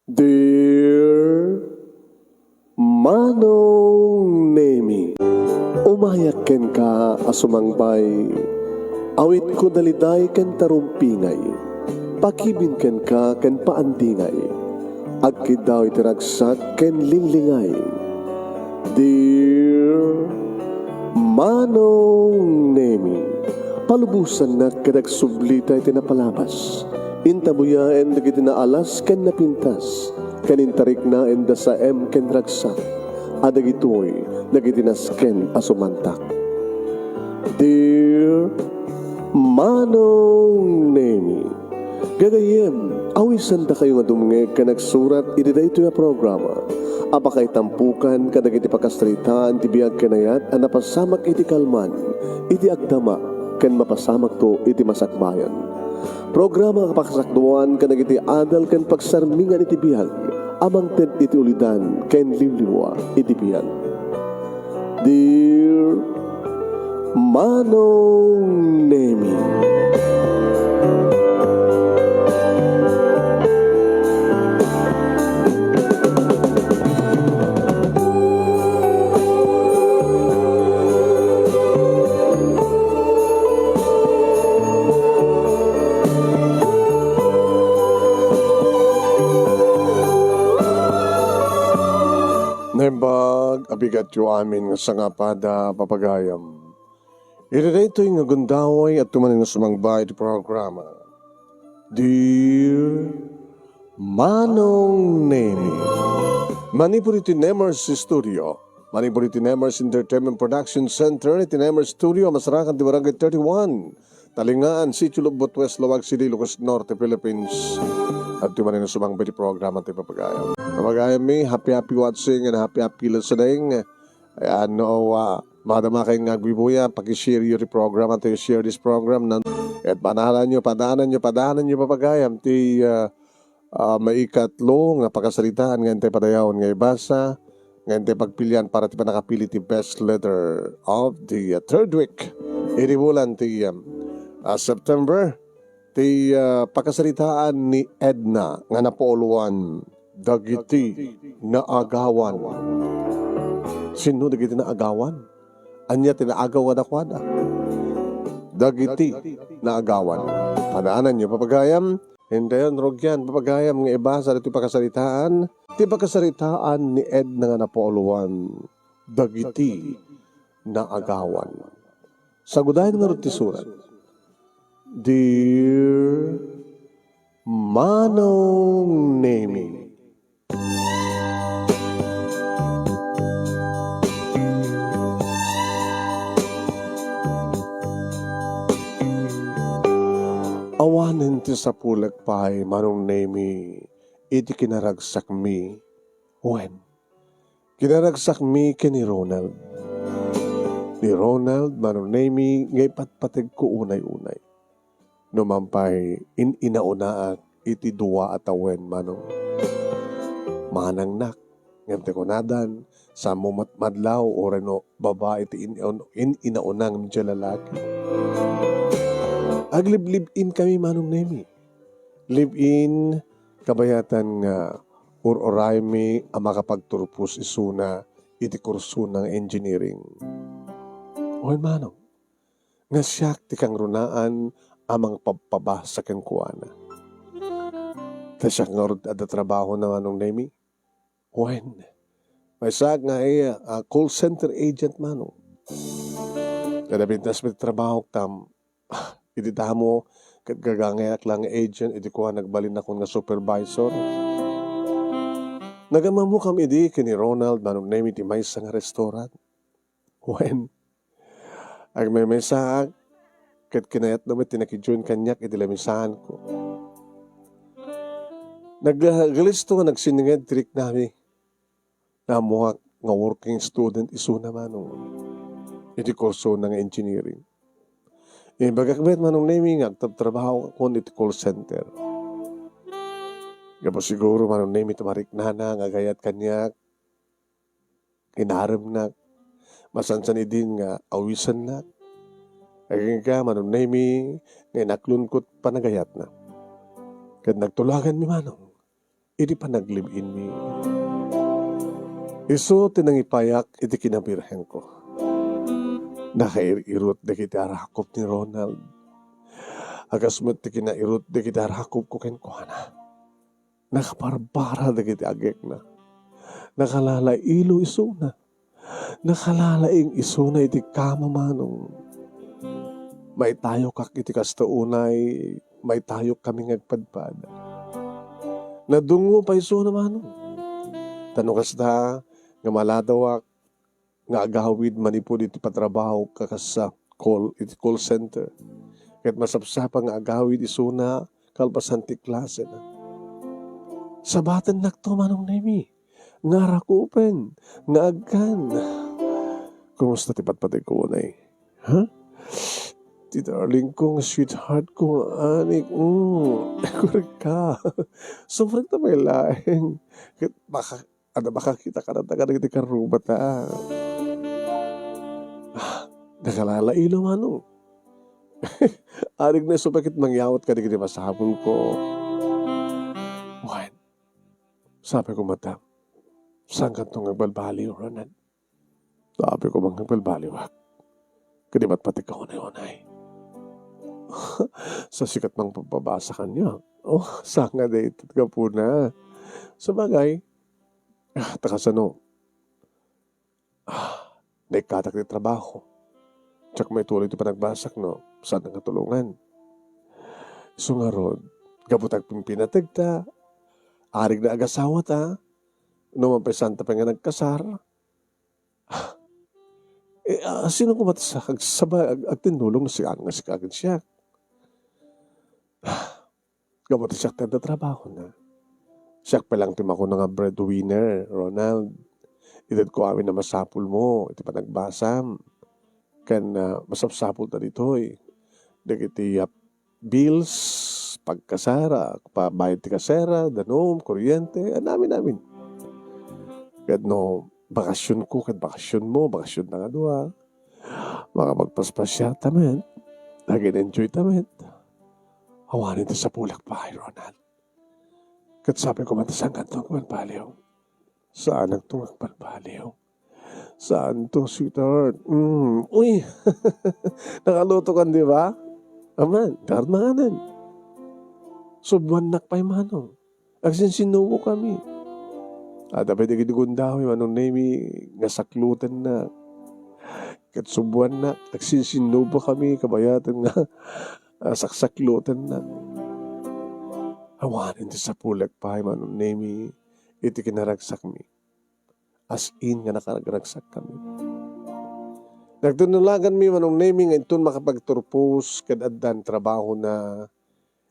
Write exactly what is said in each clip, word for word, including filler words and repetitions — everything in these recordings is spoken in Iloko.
Dear Manong Nemi, umayak kenka a sumangbay. Awitko daliday ken tarumpingay. Pakibin kenka ken paandingay. Agkiddaw iti ragsak ken linglingay. Dear Manong Nemi, palubosannak ket agsublita iti napalabas. Intabuyaen dagiti naalas ken napintas, ken intariknaen da saem ken ragsak, a dagitoy dagiti nasken a sumantak. Dear Manong Nemi, gagayyem, awisandakayo nga dumngeg ken agsurat iti daytoy a programa a pakaitampokan kadagiti pakasaritaan ti biag ken ayat a napasamak iti kalman, iti agdama, ken mapasamakto iti masakbayan. Programa a pakasakduan kadagiti adal ken pagsarmingan iti biag a mangted iti ulidan ken liwliwa iti biag. Dear Manong Nemi. Naimbag a bigatyo amin nga sangapada, papagayam. Iti daytoy nga gundaway, adtoy manen nga sumangba iti programa. Dear Manong Nemi. Manipud iti Nemers Studio, manipud iti Nemers Entertainment Production Center, iti Nemers Studio, masarakan ti Barangay thirty-one, Talingaan, Sitio Lobbot West, Laoag City, Ilocos Norte, Philippines. Adtoy manen nga sumangba iti programa ti papagayam. Papagayam mi, happy, happy watching and happy, happy listening. Ayan, no, ah, madama kayo nga agbibuya, paki-share yo ti program, and to share this program, nan-, et padanan yo, padanan yo, padanan yo, papagayam, ti, ah, ah, maikatlo nga pakasaritaan nga intay padayawen nga ibasa, nga intay pagpilian para ti pannakapili ti best letter of the, ah, third week iti bulan ti, um, ah, September, ti, ah, pakasaritaan ni Edna nga napauluan, dagiti naagawan. Sinno dagiti naagawan? Ania ti naagaw kadakuada? Dagiti naagawan. Padanan yo, papagayam. Intayon, rugian, papagayam nga ibasa ditoy pakasaritaan. Ti pakasaritaan ni Edna nga napauluan, dagiti naagawan. Sagudayen ngarud ti surat. Dear Manong Nemi. Awanen ti sapulek pay, Manong Nemi, iti kinaragsakmi. Wen, kinaragsakmi ken ni Ronald. Ni Ronald, Manong Nemi, nga ipatpategko unay-unay. Numan pay, in-inaunaak iti dua a tawen, Manong. Manangnak, ngem ti kunadan, saanmo met madlaw, uray no babai ti in-, in-, inaunam iti lalaki. Agliblib-in kami, Manong Nemi. Live-in, kabayatan nga ur-uraymi a makapagturpos isuna iti kursona nga engineering. Wen, Manong, nga siak ti kangrunaan a mangpabpabasa kenkuana. Ta siak ngarud ti adda trabahona, Manong Nemi. Wen, maysaak nga, eh, ah, call center agent, Manong. Kada pintas met trabahok tam, iti damo, ket gagangayak lang nga agent, iti kua nagbalinakon nga supervisor. Nagmammuam idi ken ni Ronald, Manong Nemi, ti maysa nga restaurant. Wen, agmaymaysaak, ket kinayatna met ti nakijoin kaniak iti lamisaanko. Nagkalisto nga nagsinninged ti riknami. Naammoak nga working student isuna, Manong, iti kursona nga engineering. Imbagak met, Manong Nemi, nga agtrabtrabahokon iti call center. Gapu siguro, Manong Nemi, ta mariknana nga agayat kaniak, inaremnak. Masansan idin nga awisennak. Agingga, Manong Nemi, nga inaklonko ti panagayatna. Ket nagtulaganmi, Manong. iti panaglive-inmi. Isu ti nangipayak iti kinabirhenko. Nakair-irot dagiti arakop ni Ronald. A kas met ti kinairot dagiti arakopko kenkuana. Nakabarbara dagiti agekna. Nakalalailo isuna. Nakalalaing isuna iti kama, Manong. Maitayokak iti kasta unay, maitayokkami nga agpadpada. Nadungngo pay isuna, Manong. Ta no kasta nga maladawak nga agawid manipud iti patrabahok a kas call, iti call center. Ket masapsapa nga agawid isuna kalpasan ti klasena. Sabatennakto, Manong Nemi, nga arakupen, nga agkan. Kumusta ti patpategko unay? Ha? Ti darling ko, nga sweetheart ko, nga anik, mm, korek ka. Sumrek ta pay laeng. Ket baka, ada baka kita kadata kadagiti karrubata. Ah, nakalalailo, Manong. Arig na isu pay ket mangyawat kadagiti masapulko. Wen, sabi ko mata, saan kanto nga agbalbaliw, Ronald? Sabi ko, mangbalbaliwak. Kadi patpategka unay-unay. Sa sikat mang pababasa kanya. Oh, saan nga dayta gapuna. Sabagay, ah, ta kasano? Ah, naikkatak ti trabaho. Diak maituloy ti panagbasak no saan nga tulongan. Isu ngarud, gapu ta agpimpinategta, arig na agasawata, no man pay saanta pay nga nagkasar. Ah, eh, ah, sino koma ti sa-, agsaba-, ag-, agtinnulong no sika nga sika ken siak? Ah, gapu ta siak ti adda trabahona. Siak pay lang ti makuna nga breadwinner, Ronald. Itedko amin a masapulmo iti panagbasam. Ken, ah, masapsapulta ditoy. Dagiti, ah, bills, pagkasara, pabayad ti kasera, danum, kuryente, an amin-amin. Ket no bakasionko ket bakasionmo, bakasionta nga dua, makapagpaspasiarta met, agin-enjoyta met. Awanen ti sapulek pay, Ronald. Ket sabi ko met, saan kanto nga agbalbaliw? Saan kanto nga agbalbaliw? Saanto, sweetheart? Mm. Uy! Nakaluto kan, di ba? Aman, darat manganen. Subuannak pay, Manong. Agsinsinubo kami. Adda pay dagiti gundaway, Manong Nemi, nga saklutenna. Ket subuannak, agsinsinubo kami, kabayaten nga, ah, saksaklutenna. Awanen ti sapulek pay, Manong Nemi, iti kinaragsakmi. As in nga nakaragragsak kami. Nagtunulaganmi, Manong Nemi, nga inton makapagturpos ket addan trabahona,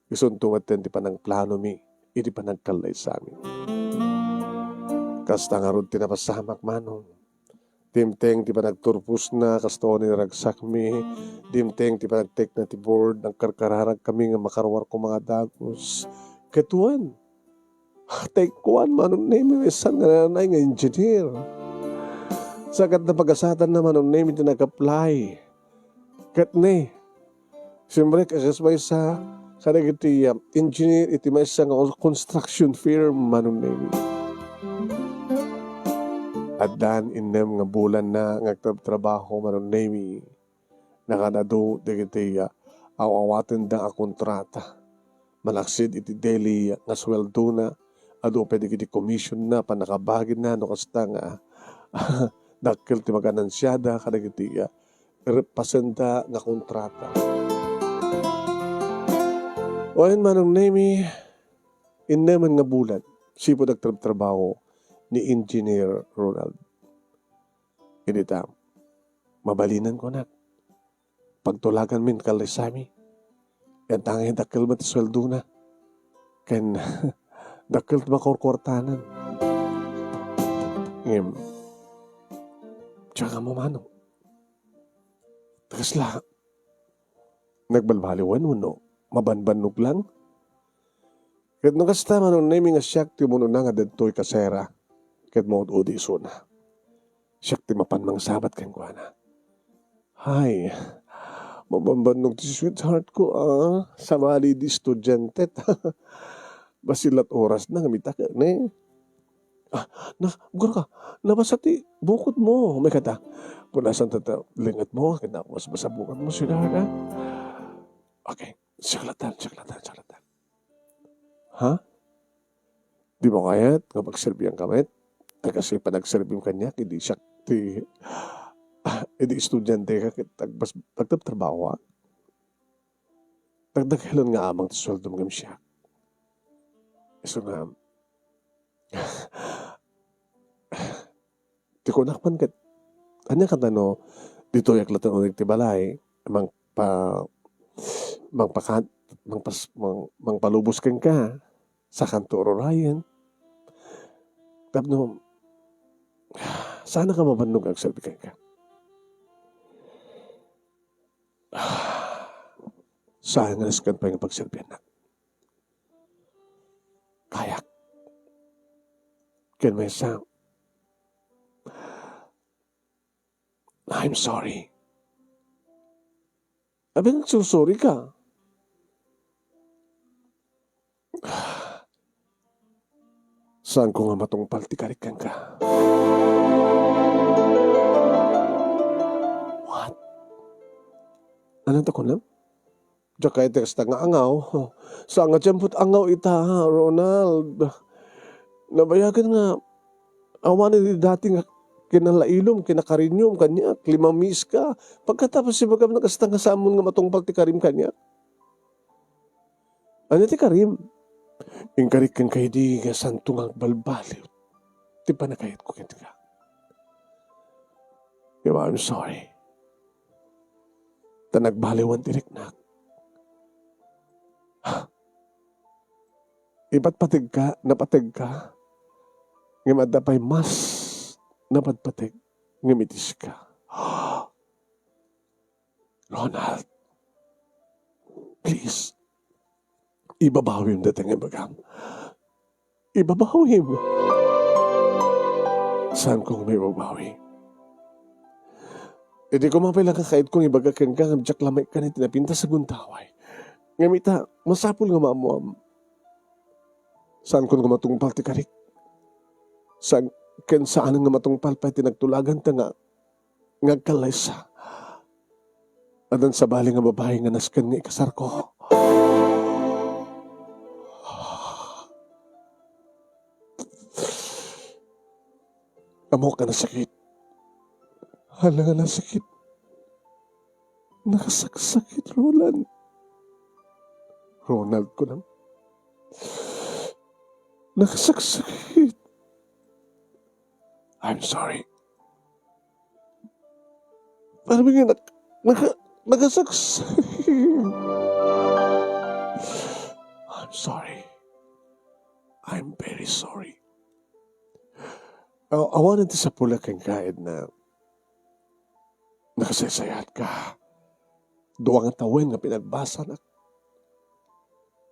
isunto metten ti panangplanomi iti panagkallaysami. Kasta ngarud ti napasamak, Manong. Dimteng ti panagturposna, kasta ni ragsakmi. Dimteng ti panagtekna ti board, nagkarkararag kami nga makaruarko nga dagus. Ket wen, Tay kuan, Manong Nemi, maysa nga nanay nga engineer. Sa ket napagasatanna, Manong Nemi, ti nag-apply. Ket ne, simrek a kas maysa kadagiti, ah, engineer iti maysa nga construction firm, Manong Nemi. Addan innem nga bulanna nga agtrabtrabaho, Manong Nemi. Nakan adu dagiti, ah, aw-awatenda a kontrata. Malaksid iti daily nga suweldona, adu pay dagiti commissionna, pannakabagina, no kasta nga dakkel ti maganansiada kadagiti, ah, repasenda nga kontrata. Wen, Manong Nemi, innemen nga bulan, sipud agtrabtrabaho ni Engineer Ronald. Idi ta, mabalinen kunak. Pagtulaganmin kallaysami. Ket angay dakkel met ti suweldona. Ken dakkel ti makurkuartanan. Ngem, tsaka mo, Manong. Ta kasla, nagbalbaliwen wenno mabanbannog lang? Ket no kasta, Manong Nemi, nga siak ti umunona nga ditoy kasera, ket maud-udi isuna. Siak ti mapan mangsabat kenkuana. Hay, mabanbannog ti sweetheart ko, ah. Sabali di estudiante ta. Bassit la't orasna ngem ita ket ne. Ah, na, ugraka, nabasa ti bukodmo, may kata. Punasan ta, ta, lingetmo, ket nabasbasa bukodmo, sweetheart, ah. Okay, siak latta, siak latta, siak latta. Ha? Dimo kayat nga pagserbianka met? Ay, kas panagserbiam kaniak, idi siak ti, ah, idi estudianteka ket agbas-, agtabtrabahoak. Dagdagelen nga amang ti sueldom ngem siak. Isu nga, ti kunak man ket, ania kata no, ditoyak latta uneg ti balay, mangpa-, mangpakat-, mangpas-, mang-, mangpalubos kenka, sakanto ururayen. Tapno, saanka mabannog nga agserbi kenka. Saan nga nasken pay nga pagserbiannak? Kayak. Ken maysa, I'm sorry. Abi, nagsusorry ka. Saanko nga matungpal ti karik kenka. What? Ania ti kunam? Diak kayat ti kasta nga angaw. Saan nga tiempo ti angaw ita, Ronald. Nabayagen nga awan idi dati nga kinalailom, kinakarinyom kaniak, limamiska. Pagkatapos ibagam nga kasta nga saanmon nga matungpal ti karim kaniak. Ania ti karim? Inkarik kenka idi nga saanto nga agbalbaliw ti panagayatko kenka. Di ba, I'm sorry. Ta nagbaliwan ti riknak. Ipatpategka, napategka. Ngem adda pay mas napatpateg nga mitiska. Ronald, please, ibabawim dayta nga ibagam. Ibabawim. Saanko nga maibabawi? Idi koma pay la nga kayatko nga ibaga kenka nga diak la maikkan iti napintas a gundaway. Ngem ita, masapul nga maammuam. Saanko nga matungpal ti karik. Saan, ken saan nga matungpal pay ti nagtulaganta nga nga agkallaysa. Addan sabali nga babai nga nasken nga ikasarko. Ammok a nasakit. Hala nga nasakit. Nakasaksakit, Roland. Ronald, kunam. Nakasaksakit. I'm sorry. Parang nga nak-, naka-, nakasaksakit. I'm sorry. I'm very sorry. Aw-, awanen ti sapulek kenka, Edna. Nakasaysayat ka. Dua nga tawen nga pinagbasanak.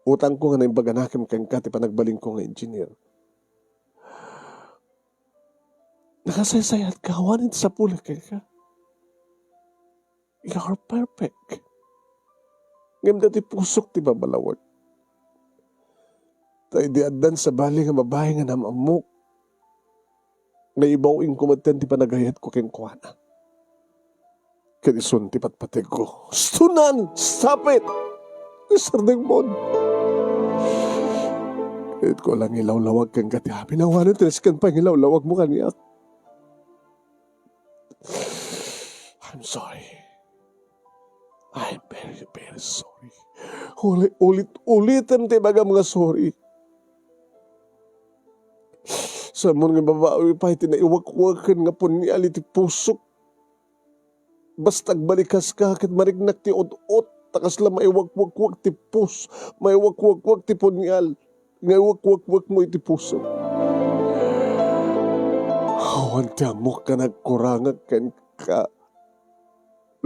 Utangko nga naimbaganakem kenka ti panagbalinko nga engineer. Nakasaysayat ka, awanen ti sapulek kenka. You're perfect. Ngem daytoy pusok ti babalawek. Ta idi addan sabali nga babai nga nam-ammok, naibaw inko metten ti panagayatko kenkuana. Ken isun ti patpategko. Stunan! Stop it! Mister Dingmon! Kayatko lang ilawlawag kenka ti amin. Awanen ti nasken pay nga ilawlawagmo kaniak. I'm sorry. I'm very, very sorry. Uli-, ulit-ulitem ti ibagam nga sorry. Saanmon nga ibabawi pay ti naiwakwaken nga punial iti pusok. Basta agbalikaska ket mariknak ti ut-ot, ta kasla maiwakwakwak ti pus-, maiwakwakwak ti punial, nga iwakwakwakmo iti puso. Awan ti ammok a nagkurangak kenka,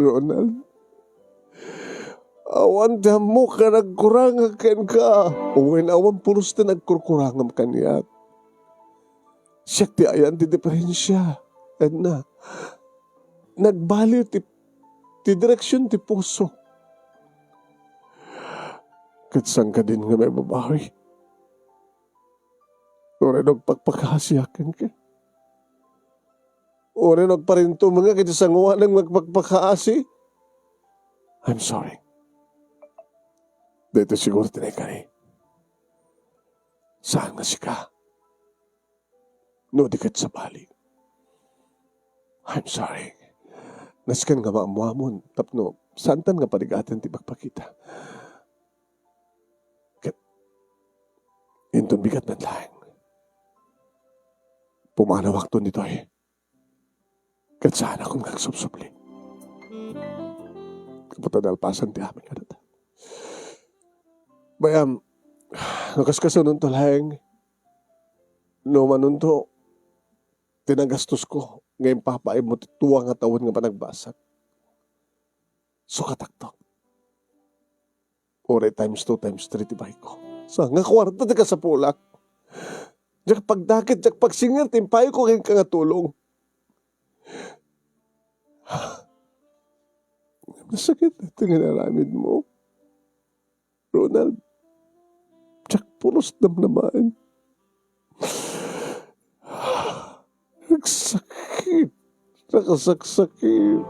Ronald. Awan ti ammok a nagkurangak kenka. Wen, awan pulos ti nagkurkurangam kaniak. Siak ti ayan ti diferensia, Edna. Nagbaliw ti, ti direksion ti puso. Ket saan kadin nga maibabawi? Uray no agpakpakaasiak kenka. Uray no agparintumengak iti sangoanem nga agpakpakaasi. I'm sorry. Daytoy siguro ti naikari. Saan nga sika? No di ket sabali. I'm sorry. Nasken nga maammoamon tapno saantan nga parigaten ti ipakpakita. Ket inton bigat met laeng, pumanawakton ditoy. Ket saanakon nga agsubsubli. Apo ta nalpasan ti amin kadata. Bay-am, no kaskasanonto laeng, no umanonto ti nagastosko nga impapaaymo ti tua nga tawen nga panagbasag. Sukatakto. Uray times two, times three ti bayko. Saan nga kuarta ti kasapulak? Diak pagdakit, diak pagsingir ti impaayko kenka nga tulong. Nasakit daytoy nga inaramidmo, Ronald. Diak pulos namnamaen. Nagsakit. Nakasaksakit.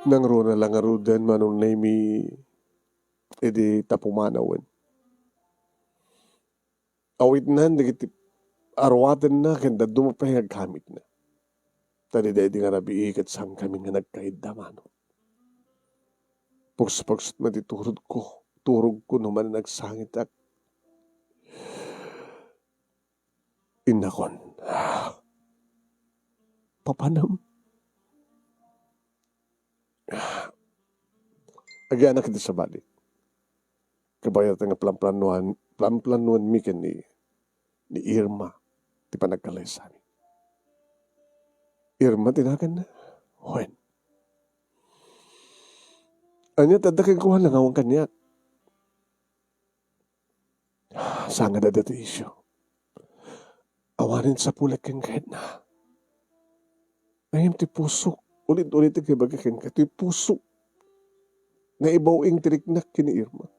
Nangruna la ngaruden, Manong Nemy, idi ta pumanawen. Awitnan dagiti aruatenna ken dadduma pay nga agkamitna. Ta daydi nga rabii ket saankami nga nagkaidda, Manong. Pugspugsot met ti turogko, turogko no manen agsangitak. Innakon, papanam. Agyana iti sabali. Kabayatan nga planplanuan, planplanuanmi ken ni, ni Irma ti panagkalaysami. Irma ti naganna? Wen. Ania ti adda kenkuana nga awan kaniak? Saan nga adda ti isyu. Awanen sapulek ken kayatna. Ngem ti pusok, ulit-ulit nga ibaga kenka, ti pusok. Naibaw-ing ti riknak ken ni Irma.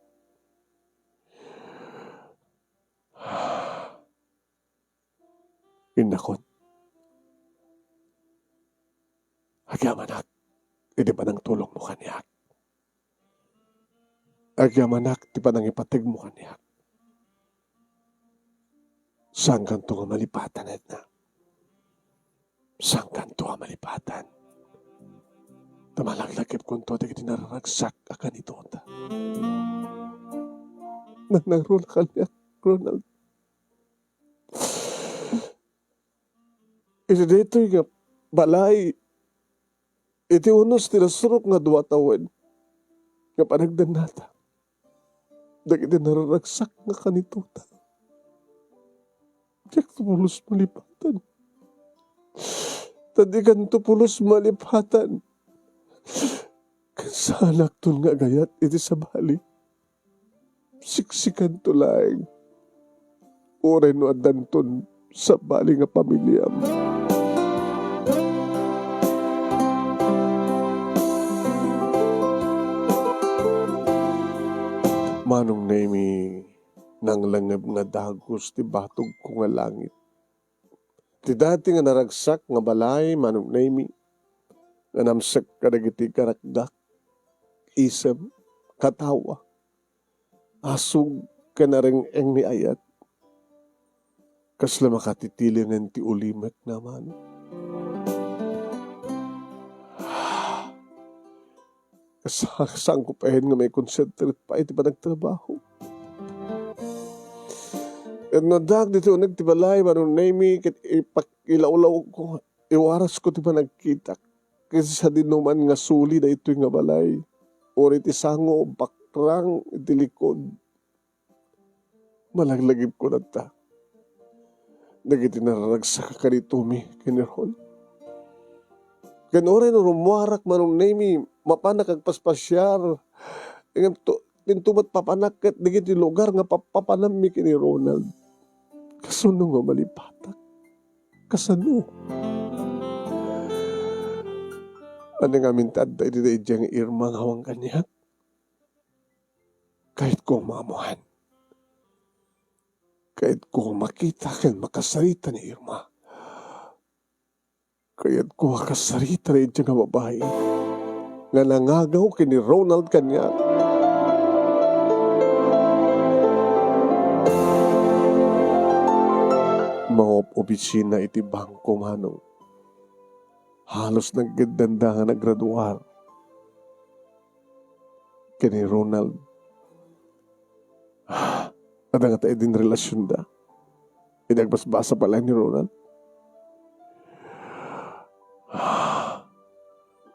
Innakon, agyamanak iti panangtulongmo kaniak. Agyamanak ti panangipategmo kaniak. Saankanto nga malipatan, Edna. Saankanto nga malipatan. Ta malaglagipkonto dagiti nararagsak a kanitota. Nangnangruna kaniak, Ronald. Iti daytoy nga balay, iti unos ti nasurok nga dua tawen nga panagdannata dagiti nararagsak nga kanitota. Diakto pulos malipatan. Ta dikanto pulos malipatan. Ken saanakton nga agayat iti sabali. Siksikanto laeng. Uray no addanton sabali nga pamiliam. Manong Nemy, nanglengeb nga dagus ti batogko nga langit. Ti dati nga naragsak nga balay, Manong Nemy, nga namsek kadagiti garakgak, isem, katawa, asug, ken areng-eng ni ayat. Kasla makatitilengen ti ulimek, Manong. Kas-, saanko payen nga maikonsentrate pay iti panagtrabaho. Ket no addaak ditoy uneg ti balay, Manong Nemy, ket ipak-, ilawlawko, iwarasko ti panagkitak. Ket sadinoman nga suli daytoy nga balay, uray ti sango, bakrang iti likod. Malaglagipko latta dagiti nararagsak a kanitomi ken ni Ron. Ken uray no rummuarak, Manong Nemy, mapanak agpaspasiar. Ngem to, dinto met papanak ket dagiti lugar nga papapanammi ken ni Ronald. Kasano nga malipatak? Kasano? Ania ngamin ti adda iti daydiay nga Irma nga awan kaniak? Kayatko a maamuan. Kayatko a makita ken makasarita ni Irma. Kayatko a kasarita dayta nga babai nga nangagaw ken ni Ronald kaniak. Maop-opisina iti bangko, manong. Halos naggeddanda nga nagraduar ken ni Ronald. Adda ngata idin relasionda. Idi agbasbasa pay laeng ni Ronald.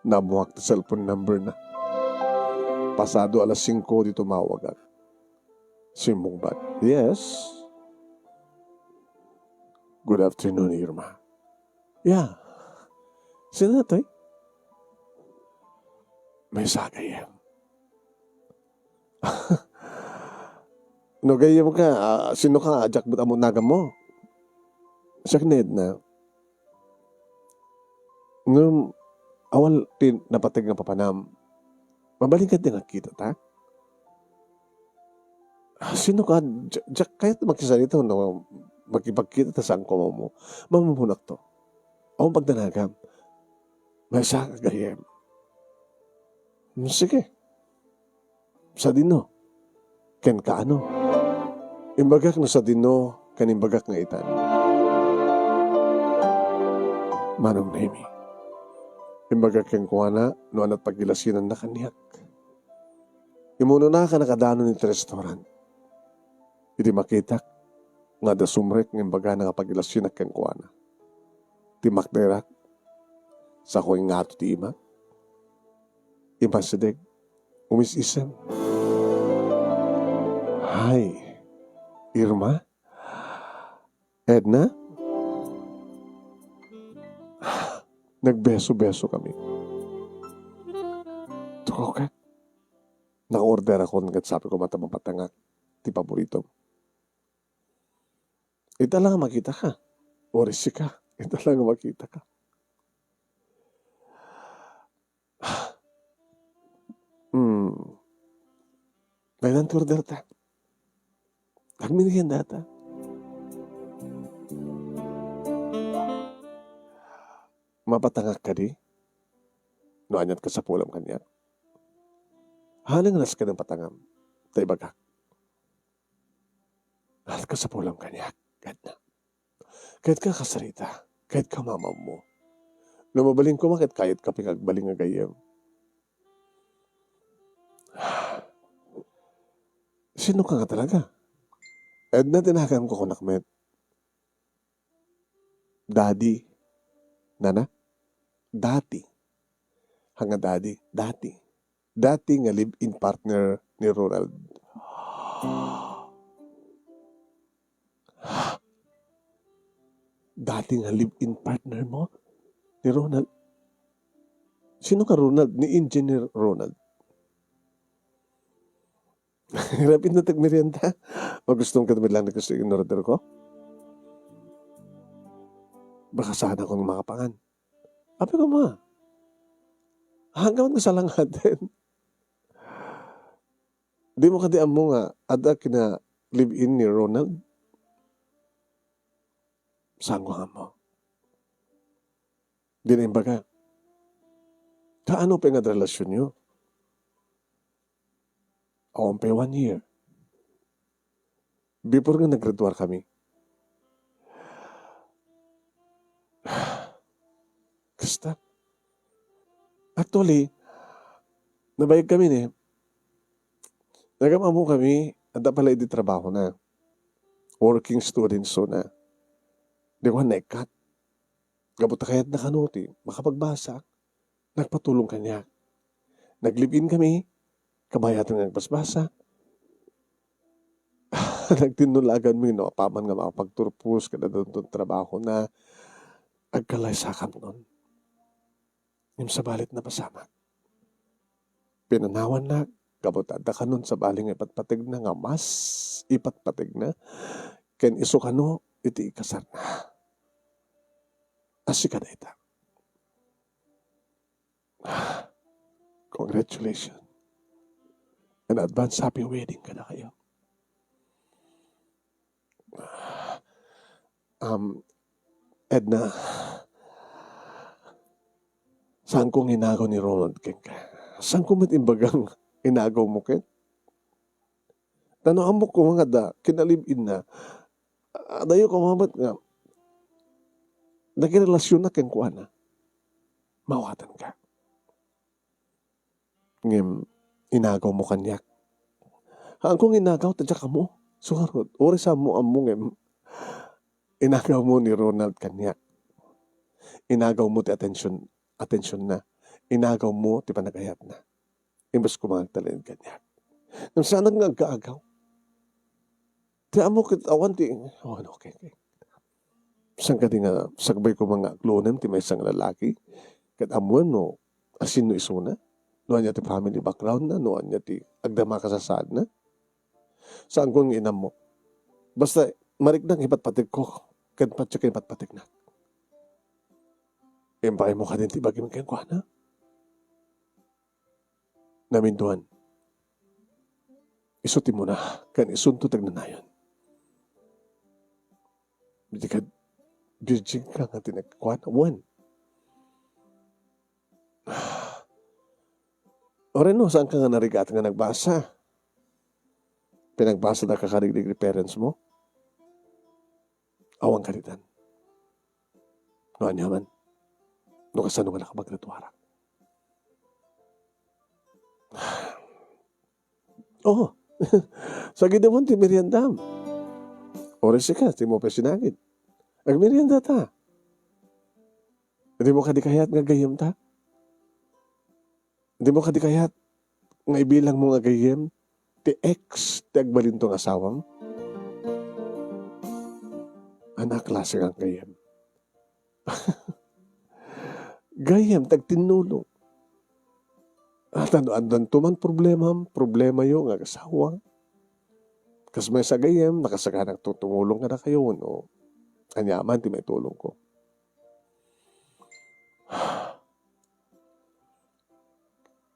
Naammoak ti cellphone number na. Pasado alas singko idi tumawagak. Simmungbat. Yes. Good afternoon, Irma. Yeah. Sino daytoy? Maysa a gayyem. No gayyem ka, ah, sino ka? Diak met ammo naganmo. Siak ni Edna. Ngem, awan ti napateg nga papanam. Mabalin kadi nga agkita ta? Ah, sino ka? Diak, diak kayat makisarita no makipagkita ta saanko a maammo. Mamammunak to. Awan pagdanagam. Maysa ka gayyem. Hmm, sige. Sadino? Ken kaano? Imbagak no sadino ken imbagak nga itan. Manong Nemi, imbagak kenkuana no ania ti pagilasinanna kaniak. Imunona a nakadanon iti restaurant. Idi makitak nga adda sumrek nga imbagana nga pagilasinnak kenkuana. Timmakderak. Sako ingngato ti imak. Immasideg. Umis-isem. Hi, Irma? Edna? Nagbeso-beso kami. Tukaw ket naka-orderakon ket sapiko met a mapatangak ti paboritom. Ita la nga makitaka. Or sika. Ita la nga makitaka. Hmm. Daytan ti order ta. Agmerienda ta. Mapatangak kadi? No aniat kasapulam kaniak? Haan nga nasken a patangam. Ta ibagak. Aniat kasapulam kaniak, Edna. Kayatka kasarita, kayatka mamammo. No mabalin koma ket kayatka pay nga agbalin nga gayyem. Sino ka nga talaga? Edna ti naganko, kunak met. Daddy. Nana? Dati. Haan nga daddy. Dati. Dati nga live-in partner ni Ronald. Dati nga live-in partner mo ni Ronald? Sino ka Ronald? Ni Engineer Ronald. Rapid na tagmerienda. Magusto ka met lang ni gusto in order ko? Baka saan ako makapangan. Apay koma. Hanggang nga salangaden. Dimo kadi ammo nga adda kina live-in ni Ronald? Saanko nga ammo. Di na imbaga. Kaano pay nga relasyon niyo? Awan pay one year. Before nga naggraduar kami. Kasta. Actually, nabayag kami ni. Nagamamo kami, adda pala idi trabaho na. Working student so na. Di ko naikkat. Gapu ta kayatna kano ti makapagbasa. Nagpatulong kaniak. Nag-live-in kami, kabayatan nga agbasbasa. Nagtinnulagan mi no apaman nga makapagturpos kada danton trabaho na agkalaysakam nun. Ngem sabali napasamak. Pinanawanna, gapu ta adda kanon sabali nga ipatpategna nga mas ipatpategna ken isu kano iti ikasarna. Asika dayta. Congratulations. An advance happy wedding kadakayo. Um, Edna, saanko nga inagaw ni Ronald kenka. Saanko met imbagang inagaw mo ken? Ta no ammok koma nga adda kinalib-inna, adayo koma met nga nagirelasionna kenkuana, mawatanka. Ngem inagawmo kaniak. Haanko nga inagaw ta diak ammo. Sugarod, uray saanmo ammo ngem inagawmo ni Ronald kaniak. Inagawmo ti atension, atensionna. Inagawmo ti panagayatna. Imbes koma nga agtalinaed kaniak. Ngem saanak nga agkaagaw. Ti ammo ket awan ti, oh, okay, okay. Saan kadi nga sakbay koma nga agluonem ti maysa nga lalaki? Ket ammoem no asino isuna? No ania ti family background na? No ania ti agdama kasasaadna? Saanko nga inammo. Basta mariknak nga ipatpategko ken patio ken ipatpategnak. Impaaymo kadin ti ibagim kenkuana? Naminduan. Isu ti muna, ken isunto ti agnanayon. Di ka, virgin ka nga tinagkuan, wen. Uray no, saanka nga narigat nga nagbasa? Pinagbasa da ka karigrig ni parents mo? Awan kaditan. No ania man. No kasano nga nakapaggraduarak. Oh, sagidemon ti meriendam. Uray sika, ti mo pay sinagid. Agmerienda ta. Dimo kadi kayat nga gayyem ta? Dimo kadi kayat nga ibilangmo nga gayyem ti ex ti agbalinto nga asawam? Ania a klase nga gayyem? Gayyem ti agtinnulong. At ano, addanto man problemam, problemayo nga agasawa. Kas maysa gayyem, nakasakanak to tumulong kadakayo, no? Ania man ti maitulongko.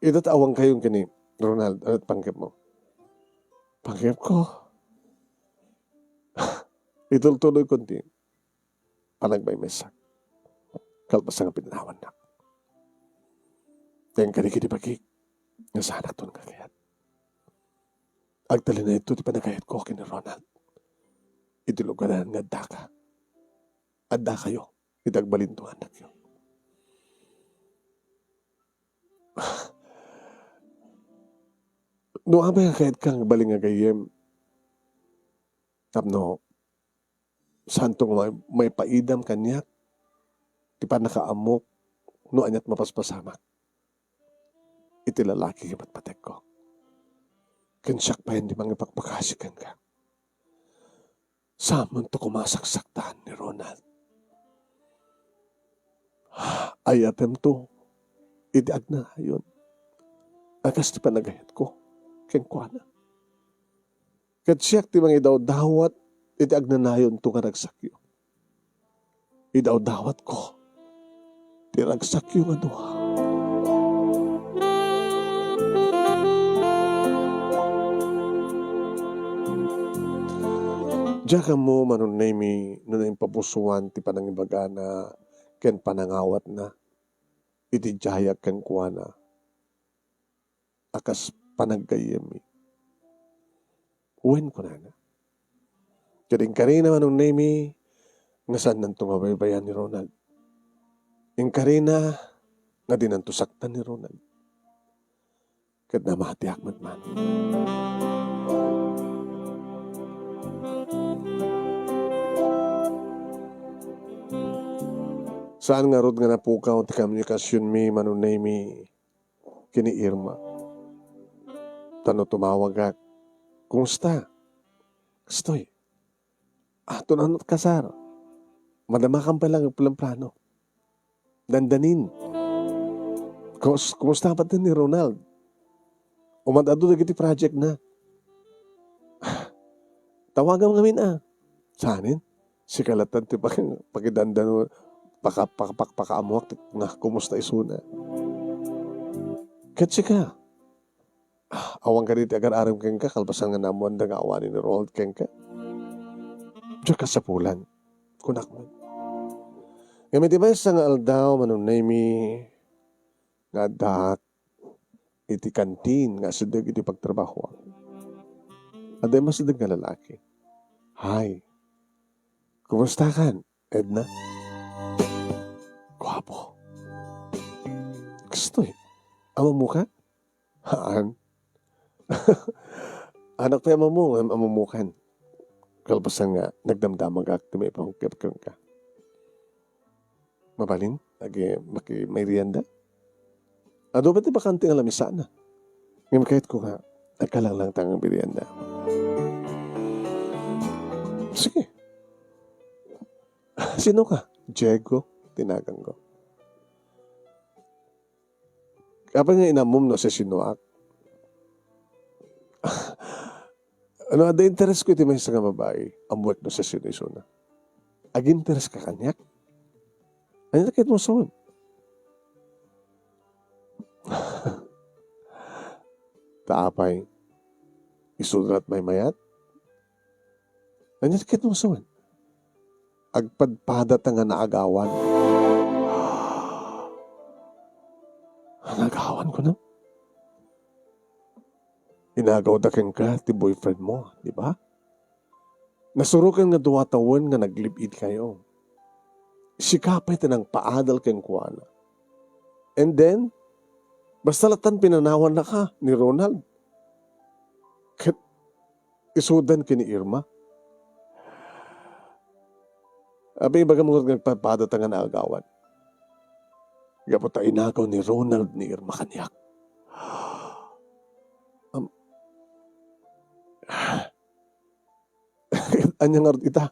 Ita ta awan kayon ken ni Ronald, ano ti panggepmo? Panggepko? Itultuloyko ti panagmaymaysak. Kalpasan nga pinanawannak. Ten kadi kidi bagik, nga saanakton nga kayat. Agtalinaedto ti panagayatko ken ni Ronald. Iti lugaran nga addaka. Addakayo. Iti agbalinto nga annakyo. No apay nga kayatka nga agbalin nga gayyem, tapno saanto nga may-, maipaidam kaniak ti pannakaammok no aniat mapaspasamak iti lalaki nga patpategko. Ken siak payen ti mangipakpakasi kenka. Saanmonto koma a saksaktan ni Ronald. Ayatemto iti agnanayon a kas ti panagayatko kenkuana. Ket siak ti mangidawdawat iti agnanayonto nga ragsakyo. Idawdawatko ti ragsakyo nga dua. Diak ammo, Manong Nemy, no naimpapusoan ti panangibagana ken panangawatna iti diayak kenkuana a kas panaggayyemmi. Wen, kunana. Ket inkarina, Manong Nemy, nga saannanto nga baybay-an ni Ronald. Inkarina nga dinanto saktan ni Ronald. Ket namatiak met man. Saan ngarud nga napukaw ti komunikasionmi, Manong Nemy, ken ni Irma. Ta no tumawagak, "Kumusta?" "Kastoy." "Ah, tunanot kasar. Madamakan pay lang plamplano. Dandanin. Kus-, kumusta pay ni Ronald? Umad-adu dagiti project na." "Tawagam ngamin, ah." Saanen? Sika latta ti paki-, pakidandano, paka-, paka-, paka-, pakaammoak ti, nga kumusta isuna. Ket sika, Awan kadi ti agar-arem kenka kalpasan nga naammoanda nga awanen ni Ronald kenka? Diak kasapulan, kunak met. Ngem iti maysa nga aldaw, manunnaymi nga addaak iti kantin nga asideg iti pagtrabahoak, adda immasideg nga lalaki. "Hi, kumustakan, Edna?" Guapo. Kastoy, ammoka? Haan. Anak pay a mamo, ngem ammokan. Kalpasan nga nagdamdamagak ti maipaungkep kenka. Mabalin, maki-, mairianda? Adu met ti bakante nga lamisana. Ngem kayatko nga agkalanglangta nga agmerienda. Sige. Sinoka? Diego ti naganko. Apay nga inammom no sisinoak? No adda interesko iti maysa nga babai, ammoek no sisino isuna. Agintereska kaniak? Ania ti kayatmo sawen? Ta apay, isuda met maymayat? Ania ti kayatmo sawen? Agpadpadata nga naagawan. Naagawan, kunam? Inagawda kenka ti boyfriend mo, di ba? Nasuroken nga dua tawen nga nag-live-in kayo. Sika pay ti nangpaadal kenkuana. And then, basta latan pinanawannaka ni Ronald. Ket isudan ken ni Irma. Apay, ibagam ngarud nga agpadpadata nga naagawan. Gapu ta inagaw ni Ronald ni Irma kaniak. Am-, ania ngarud ita?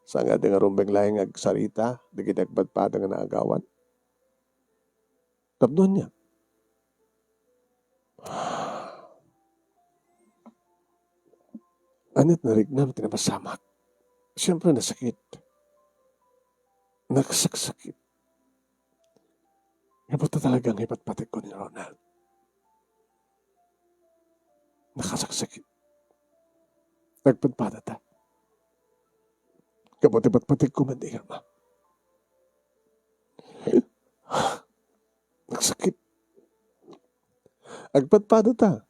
Saan nga adda nga rumbeng laeng nga agsarita dagiti agpadpada nga naagawan? Tapno ania? Ania ti nariknam iti napasamak? Siyempre, nasakit. Nagsaksakit. Gapu ta talaga nga ipatpategko ni Ronald. Nakasaksakit. Nagpadpadata. Gapu ti patpategko met ni Irma. Nagsakit. Agpadpadata.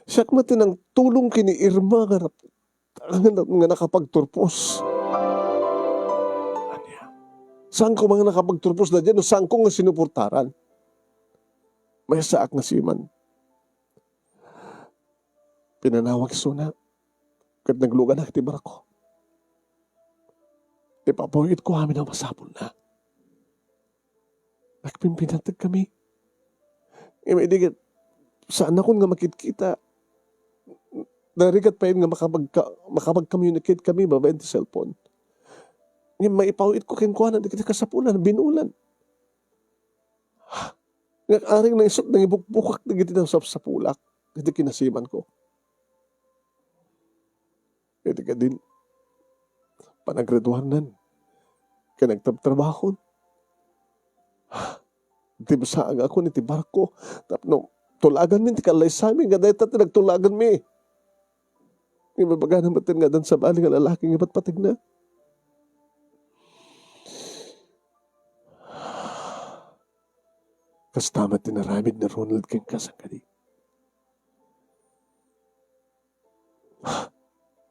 Siak met ti nangtulong ken ni Irma nga nap-, nga, nga nakapagturpos. Ania? Saanko man nga nakapagturpos daydiay no saanko nga sinuportaran? Maysaak nga siman. Pinanawak isuna, ket nagluganak iti barko. Ipapaw-itko amin a masapulna. Nagpimpinateg kami. Ngem idi ket saannakon nga makitkita, narigat pay nga makapagka-, makapag-communicate kami babaen ti cellphone. Ngem maipaw-itko kenkuana dagiti kasapulan, binulan. Nga aring naisut nangibukbukak dagiti nasapsapulak iti kinasimanko. Iti kadin, panaggraduarnan, ken agtrabtrabahon. Dimsaagakon iti barko tapno tulaganmi ti kallaysami nga dayta ti nagtulaganmi. Ngem ibagana met nga addan sabali nga lalaki nga ipatpategna. Kasta met ti inaramid ni Ronald kenka sangkadi.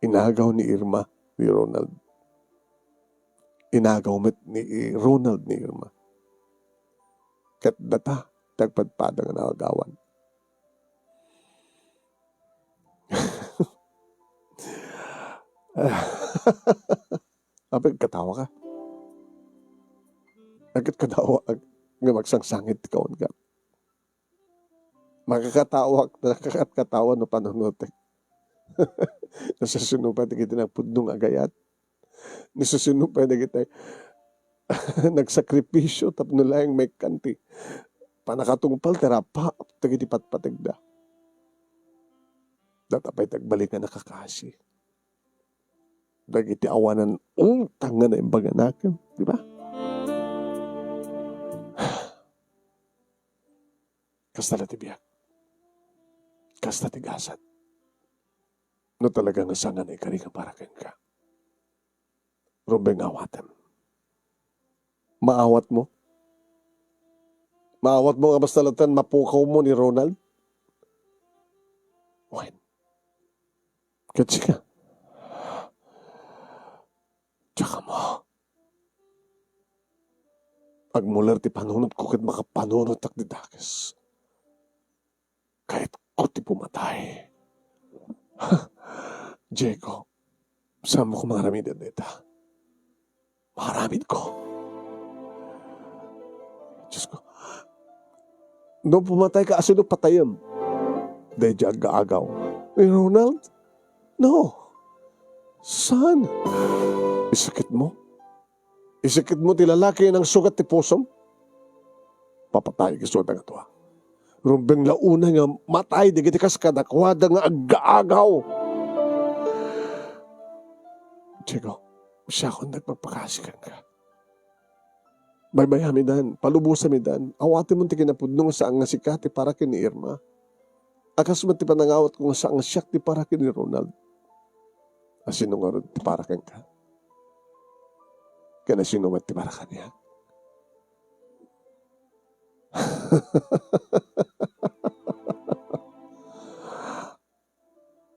Inagaw ni Irma ni Ronald. Inagaw met ni Ronald ni Irma. Ket data ti agpadpada nga naagawan. Apay, katawa ka? Agkat katawa ag-, nga agsangsangit ti kaunka. Makakatawak, nakakatkatawa no panunutek. Nasasino pay dagiti nagpudno nga agayat? Nasasino pay dagiti nagsakripisyo tapno laeng maikkan ti pannakatungpal ti rapa dagiti patpategda? Data pay ti agbalin nga nakakasi dagiti awanan utang nga naimbaganakem, di ba? Kasta la ti biag. Kasta ti gasat. No talaga nga saan nga naikari nga para kenka. Rumbeng nga awatem. Maawatmo? Maawatmo nga basta latta mapukawmo ni Ronald? Wen. Ket sika? Diak ammo. Agmuler ti panunotko ket makapanunotak ti dakes. Kayatko ti pumatay. Diego, saanmo koma aramiden dayta? Maaramidko. Diosko, no pumatayka, asino patayem? Daydiay aggaagaw. Ni Ronald? No. Saan? Isakitmo? Isakitmo ti lalaki a nangsugat ti pusom? Papatayek isuda nga dua. Rumbeng la unay nga matay dagiti kas kadakuada nga aggaagaw. Diego, siakon nagpapakasi kenka. Baybayamidan, palubosamidan, awatemon ti kinapudno nga saan nga sika ti para ken ni Irma. A kas met ti panangawatko nga saan nga siak ti para ken ni Ronald. Asino ngarud ti para kenka? Ken asino met ti para kaniak?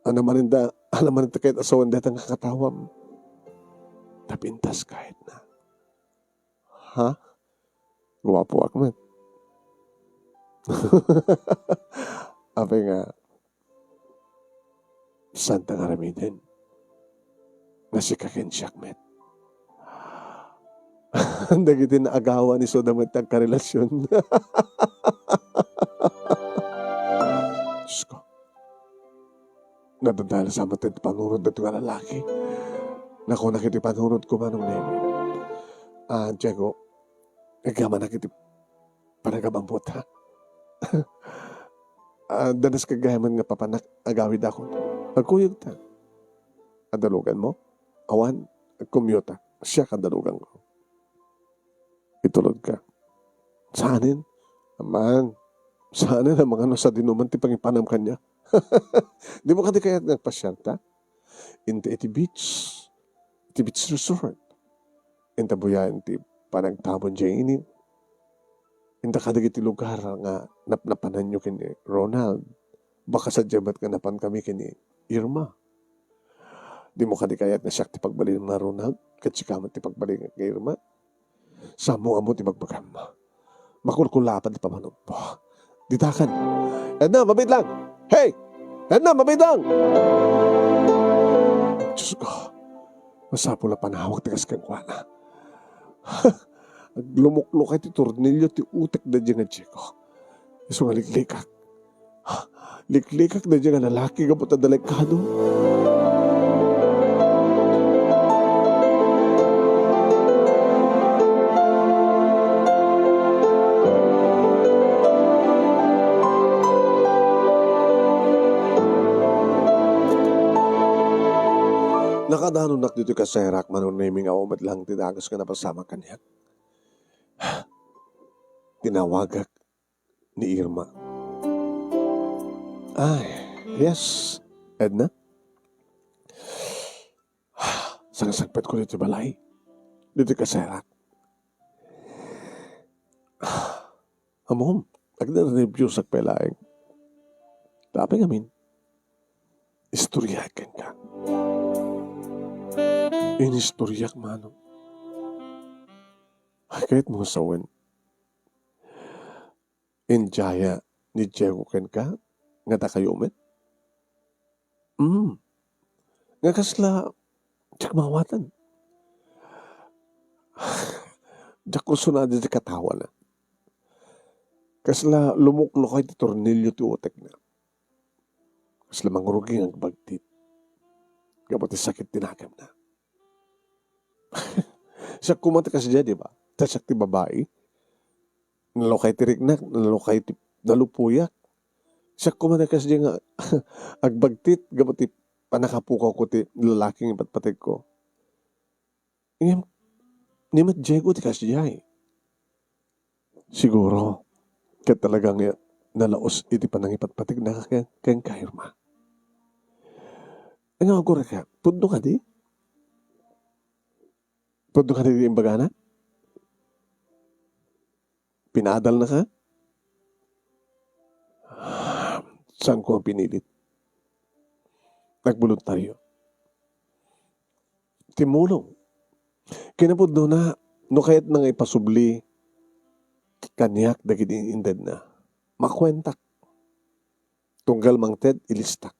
Ania manen da, ania manen ti kayat a sawen dayta nga katawam? Ta pintas kayatna. Ha? Guapoak met. Apay nga, saanta nga aramiden nga sika ken siak met. Dagiti naagawan isuda met ti agkarelasion. Diosko. Nadadalasa met ti panunot daytoy nga lalaki. Nakunak iti panunotko, Manong Nemi. Ah, Diego, agyamanak iti panagabambot, ha? Ah, danas ket gayamen nga papanak agawidakon. Agkuyogta. Adaluganmo? Awan, agkumyota. Siak adaluganko. Itulodka. Saanen? Aman, saanen a mangano sadinoman ti pangipanam kaniak. Dimo kadi kayat nga agpasiarta? Inta iti beach, iti beach resort. Inta buyaen ti panagtabon diay init. Inta kadagiti lugar nga napnapananyo ken ni Ronald. Baka sadiay met nga napankami ken ni Irma. Dimo kadi kayat nga siak ti pagbalinna, Ronald, ket sika met ti pagbalinna ni Irma? Saanmo ammo ti bagbagam. Makulkulapan ti pamanunotmo. Ditakan. Edna, mabiit lang! Hey! Edna, mabiit lang! Diosko, masapul a panawag ti kas kenkuana. Aglumuklukay ti tornilio ti utek daydiay nga Diego. Isu nga liklikak. Liklikak daydiay nga lalaki gapu ta delikado. Nakadanonak ditoy kasayarak, Manong Nemi, nga awan met lang ti dagus nga napasamak kaniak. Tinawagak ni Irma. Ay, yes, Edna. Sangsangpetko ditoy balay. Ditoy kasayarak. Ammom, agnernerbios pay laeng. Tapay ngamin, istoryaek kenka. Inistoryak, Manong. Ay, kayatmo nga sawen. Indiaya ni Diego kenka nga dakayo met? Mm. Nga kasla, diak maawatan. Diak kursunada ti katawana. Kasla lumuklukay ti tornilio ti utekna. Kasla mangrugi nga agbagtit. Gapu ti sakit ti nakemna. Siak koma ti kasdiay, di ba? Ta siak ti babai. Nalukay ti riknak, nalukay ti nalupoyak. Siak koma ti kasdiay nga agbagtit gapu ti pannakapukawko ti lalaki nga ipatpategko. Ngem, ni met Diego ti kasdiay. Siguro, ket talaga nga nalaus iti panangipatpategna ken, kenka, Irma. Ania nga agurayka? Pudno kadi? Pudno kadi ti imbagana? Pinaadalnaka? Saanko a pinilit. Nagboluntario. Timmulong. Kinapudnona, no kayatna nga ipasubli kaniak dagiti intedna, makuentak. Tunggal mangted, ilistak.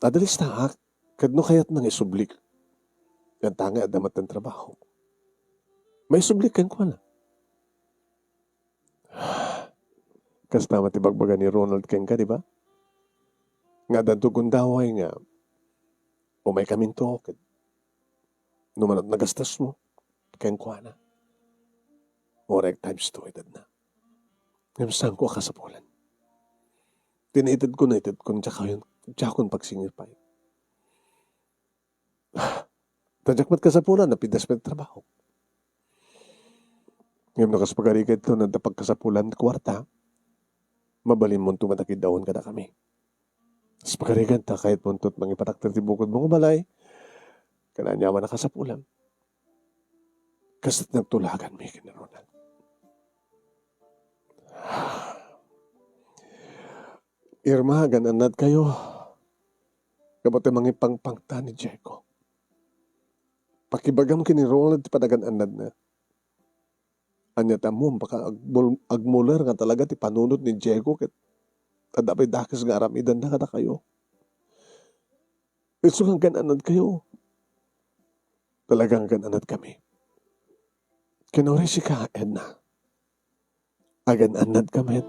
Adda listaak, ket no kayatna nga isublik, kantangay adda met trabaho. Maisublik kenkuana. Kasta met ti bagbaga ni Ronald kenka, di ba? Nga addanto gundaway nga umaykaminto, ket no mano ti nagastasmo kenkuana, uray times two itedna. Ngem saanko a kasapulan. Ti naitedko, naitedkon, diak, diakon pagsingir pay. Ta diak met kasapulan, napidas met trabaho. Ngem no kas pagarigan ta, no adda pagkasapulan ti kuarta, mabalinmonto met a kiddawen kadakami. Kas pagarigan ta, kayatmonto mangipatakder ti bukodmo nga balay, ken aniaman a kasapulan. Kas nagtulaganmi ken ni Ronald. Irma, agan-annadkayo. Gapu ta mangipangpangta ni Diego. Pakibagam ken ni Ronald ti panagan-annadna. Ania ti ammom, baka agmul-, agmuler nga talaga ti panunot ni Diego ket adda pay dakes nga aramidenna kadakayo. Isu nga agan-annadkayo. Talaga nga agan-annadkami. Ken uray sika, Edna. Agan-annadka met.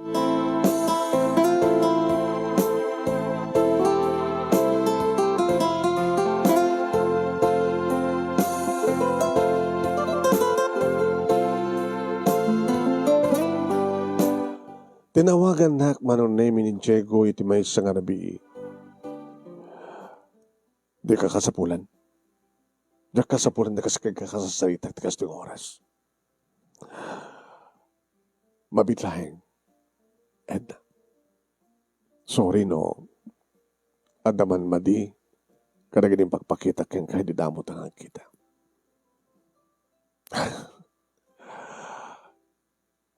Tinawagannak, Manong Nemy, ni Diego iti maysa nga rabii. Dika kasapulan. Diak kasapulan ti kas-, kasasarita ti kastoy nga oras. Mabiit laeng, Edna. Sorry no adda man madi kadagiti impakpakita kenka idi damo ta nga agkita.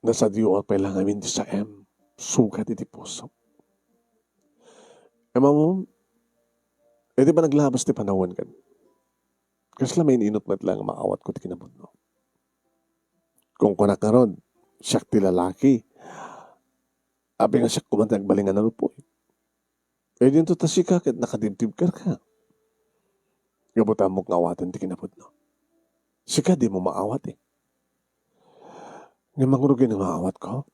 Nasadioak pay la ngamin ti saem, sukat iti puso. Ammom, iti panaglabas ti panawen ken, kasla main-inut met la nga maawatko ti kinapudno. Kunkunak ngarud, siak ti lalaki. Apay nga siak koma ti nagbalin nga naluppo? Eh, dinto ta sika ket nakadibdibkerka. Gapu ta ammok nga awaten ti kinapudno. Sika dimo maawat, eh. Ngem mangrugi no maawatko?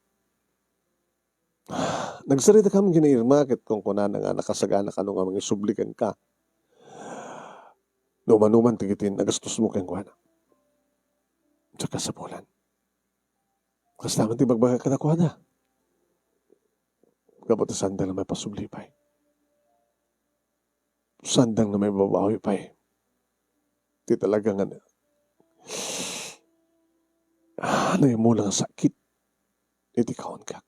Nagsaritakami ken ni Irma ket kunkunana nga nakasagana kano nga mangisubli kenka. No mano man dagiti nagastosmo kenkuana. Diak kasapulan. Kasta man ti ibagbaga kadakuada. Gapu ta saanda nga maipasubli pay. Saanda nga maibabawi pay. Ti talaga nga na-, ah, naimula nga sakit iti kaunko.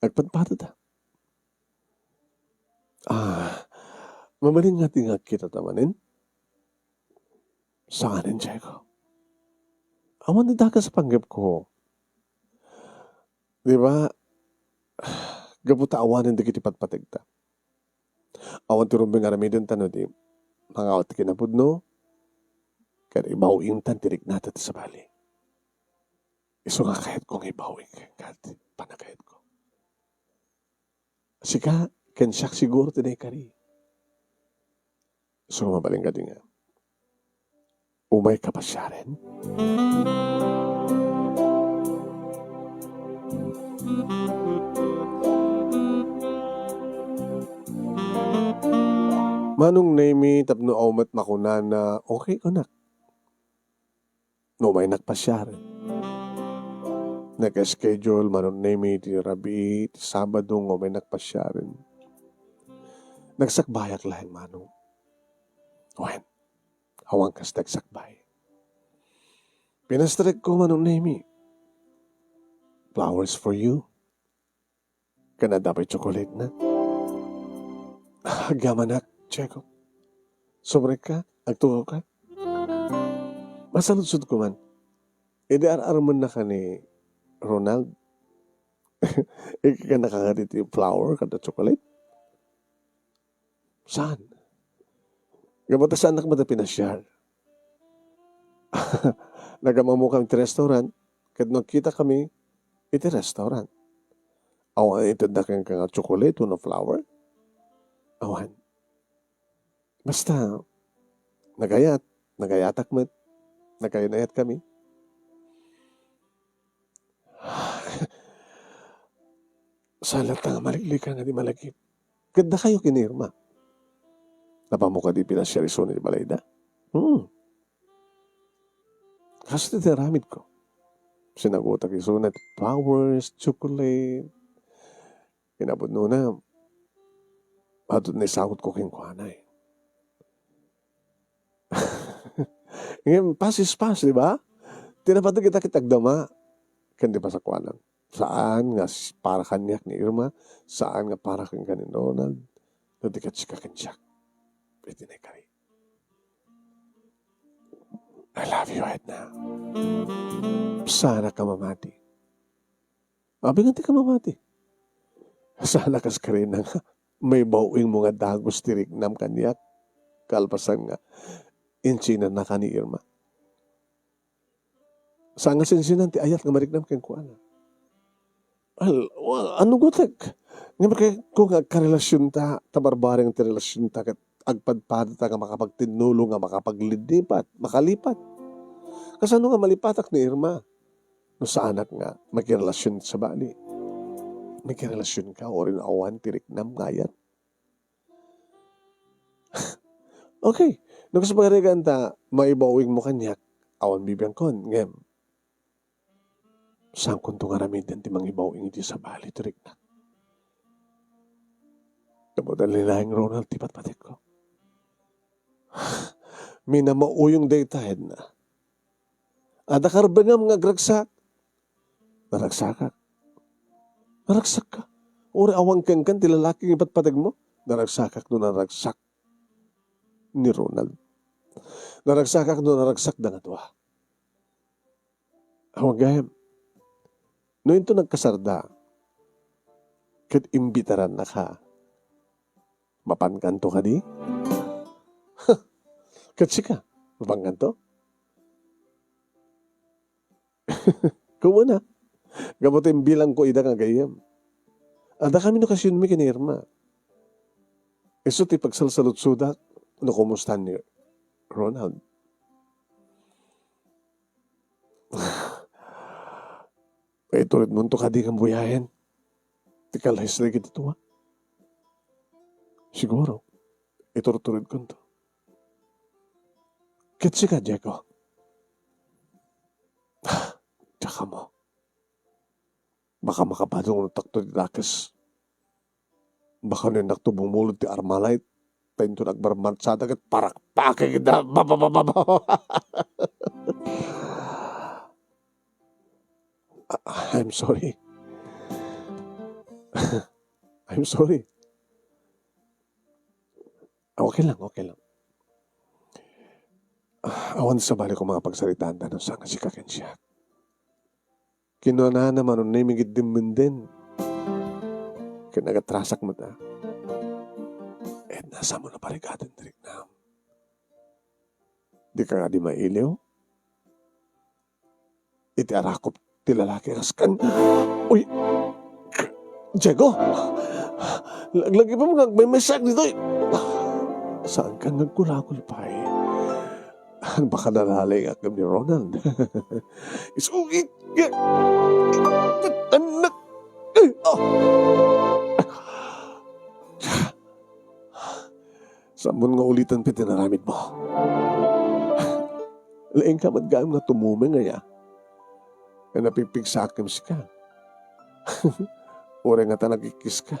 Agpadpadada. Ah, mabalin nga ti nga agkitata manen? Saanen, Diego. Awan ti dakes a panggepko. Di ba? Gapu ta awanen dagiti patpategta. Awan ti rumbeng aramidenta no di mangawat ti kinapudno, ken ibaw-ingtan ti riknata ti sabali. Isu nga kayatko nga ibaw-ing kenka ti panagayatko. Sika ken siak siguro ti naikari. Isu nga mabalin kadi nga umayka pasiaren? Manong Nemy, tapno aw met makunana, okay kunak. No umaynak pasiaren. Naka-schedule, Manong Nemy, ti rabii, ti Sabado, nga umaynak pasiaren. Nagsakbayak laeng, Manong. Wen, awan kas nagsakbay. Pinastrekko, Manong Nemy. Flowers for you. Ken adda pay chocolate na. Agyamanak, Jacob. Subrek ka? Agtugaw ka? Masaludsod ko man. Idi ar-armenna ka ni Ronald, ikkanaka nga ditoy flower kada chocolate? Saan? Gapu ta saannak met a pinasiar. Nagam-ammo kami ti restaurant, ket no agkitakami iti restaurant. Awan itedda kenka nga chocolate wenno flower? Awan. Basta, nagayat, nagayatak met, nagayat-ayat kami. Saan latta nga maliklikan nga di malagip? Ket dakayo ken ni Irma. Napammok kadi pinasiar isuna iti balayda? Hmm. Kastoy ti aramidko. Sinagutak isuna ti flowers, chocolate. Kinapudnona, adtoy naisagutko kenkuana, eh. Ngem, pass is pass, di ba? Ti napateg ita ket agdama ken di pasakuanan. Saan nga s-, para kaniak ni Irma, saan nga para kenka ni Ronald, no di ket sika ken Jack. Iti naikari. I love you, Edna. Saanak a mamati. Apay ngata ti mamati? Saan a kas karina nga maibaw-ingmo nga dagus ti riknam kaniak, kalpasan nga insinannaka ni Irma. Saan nga sinsinan ti ayat nga mariknam kenkuana. Al-, wa-, ano gutek? Nga makay-, ko nga agkarelasionta, ta barbareng ti relasionta ket agpadpadata nga makapagtinnulo, nga makapaglidipat, makalipat. Kasano nga malipatak ni Irma? No saanak nga makirelasion sa bali. Makirelasion ka, uray no awan ti riknam nga ayat. Okay. No kas pagarigan ta, maibaw-ingmo kaniak, awan bibiangkon, ngem, saankonto nga aramiden ti mangibaw-ing iti sabali ti riknak. Gapu ta linaing Ronald ti patpatekko. Minamauyong dayta, Edna. Adda karbengam nga agragsak. Naragsakak. Naragsakka. Uray awan kenka ti lalaki nga ipatpategmo. Naragsakak no naragsak ni Ronald. Naragsakak no naragsak dagitoy a dua. Awan gayam. No inton nagkasarda, ket imbitarannaka, mapankanto kadi? Ket sika, mapankanto? Kumuna, gapu ta imbilangko ida nga gayyem. Adda kami no kasinmi ken ni Irma. Isu ti pagsalsaludsodak no kumusta ni Ronald. Paituredmonto kadi nga buyaen ti kalles dagiti tua? Siguro, iturturedkonto. Ket sika, Diego? Diak ammo. Baka makapadulongtakto ti dakes. Baka no innakto bumulod ti Armalite, ta inton agbarmartsada ket parakpakek ida. Ba, ba, ba, ba, ba. I'm sorry. I'm sorry. Okay lang, okay lang. Awan sa bali ko mga pagsaritaan ta no saan nga sika ken siak. Kinunana man unay migiddimmenden. Ket nagatrasak met a. Edna, saanmo a parigaten ti riknam. Dika kadi mailiw iti arakop ti lalaki a kas kan. Uy! Diego! Laglagipem nga agmaymaysaak ditoy. Saanka nga agkulakol pay? Baka nalalaingak ngem ni Ronald. Isugit nga. Anak. Eh, oh. Saanmo nga ulitan pay ti inaramidmo. Laingka met gayam nga tumumeng aya. Nga napigpigsaak ken sika. Uray ngata nagkikiska.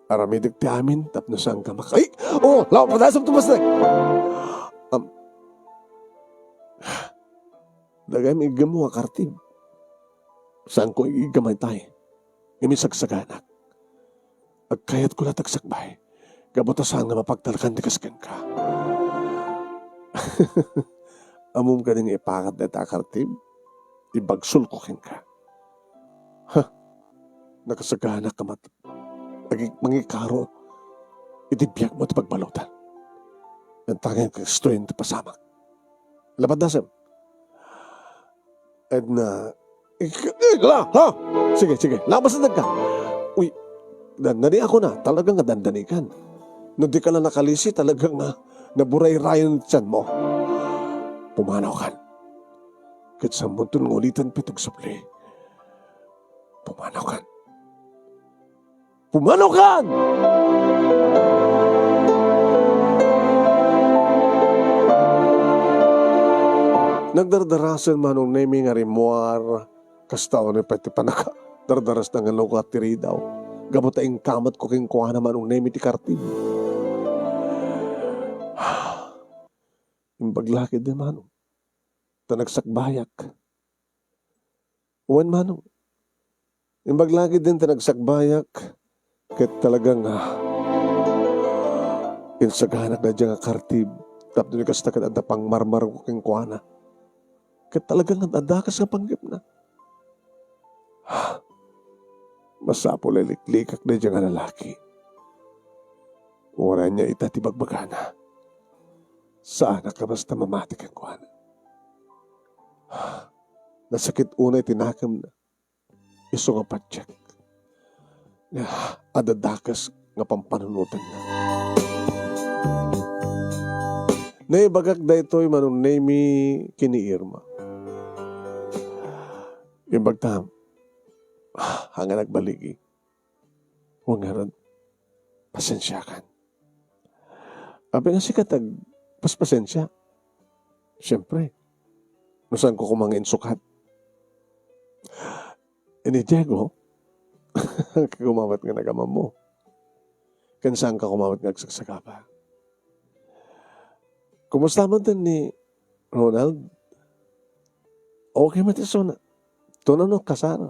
Aramidek ti amin tapno saanka maka-, ay! Oh, lawa, padasam to, Pastor! Am, dagayam iggem mo a kartib. Saanko iggamay tay, ngem isagsaganak. Agkayatko la ti agsakbay, gapu ta saan nga mapagtalkan ti kas kenka. Ammom kadi nga ipakat dayta a kartib? Ibagsolko kenka. Ha? Nakasagana ka met. Agi-, mangikaro iti biagmo ti pagbalutan. Ngem ta ken Kristo ti pasamak. Lapad dasem. Edna, ik-, eh, la, la! Sige, sige, labasan ka. Uy, dandani ako na, talaga nga dandani kan. No di ka na nakalisi, talaga nga naburayrayon ti tianmo. Pumanaw kan. Ket sammonton nga ulitan pay ti agsubli. Pumanaw kan. Pumanaw kan! Nagdardarasen Manong Nemi nga rimmuar, kasta unay pay ti panaka-, dardarasna nga lugar ti ridaw. Gapu ta inkamatko kenkuana Manong Nemi ti kartib. Imbag la ketdi Manong, ta nagsakbayak. Wen Manong, imbag la ketdin ti nagsakbayak, ket talaga nga insaganak daydiay nga kartib, tapno di kasta ket adda pangmarmarko kenkuana. Ket talaga nga adda kas nga panggepna. Masapul a iliklikak daydiay nga lalaki. Uray ania ita ti bagbagana. Saanak a basta mamati kenkuana. Nasakit unay ti nakemna. Isu nga patiek. Adda dakes nga pampanunotenna. Naibagak daytoy Manong Nemi ken ni Irma. Imbagtam, haan nga nagbaligi. Wen ngarud, pasensiakan. Apay nga sika ti agpaspasensia? Siempre, no saanko koma nga insukat. Ni Diego, saanka koma met nga nagamammo. Ken saanka koma met nga agsagsagaba. Kumusta man ni Ronald? Okay met isuna. Tuno no kasar.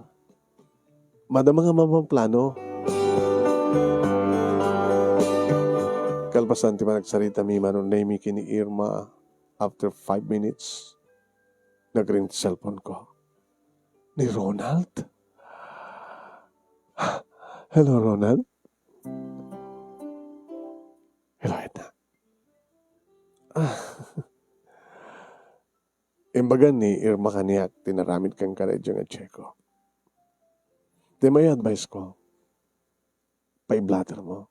Madama nga mamamplano. Kalpasan ti panagsaritami Manong Nemi ken ni Irma, after five minutes, nagring ti cellphone ko. Ni Ronald? Hello, Ronald? Hello, Edna. Ah. Imbaga ni Irma kaniak ti naramid kenka daydiay nga Diego. Ti mai-advise ko, paiblater mo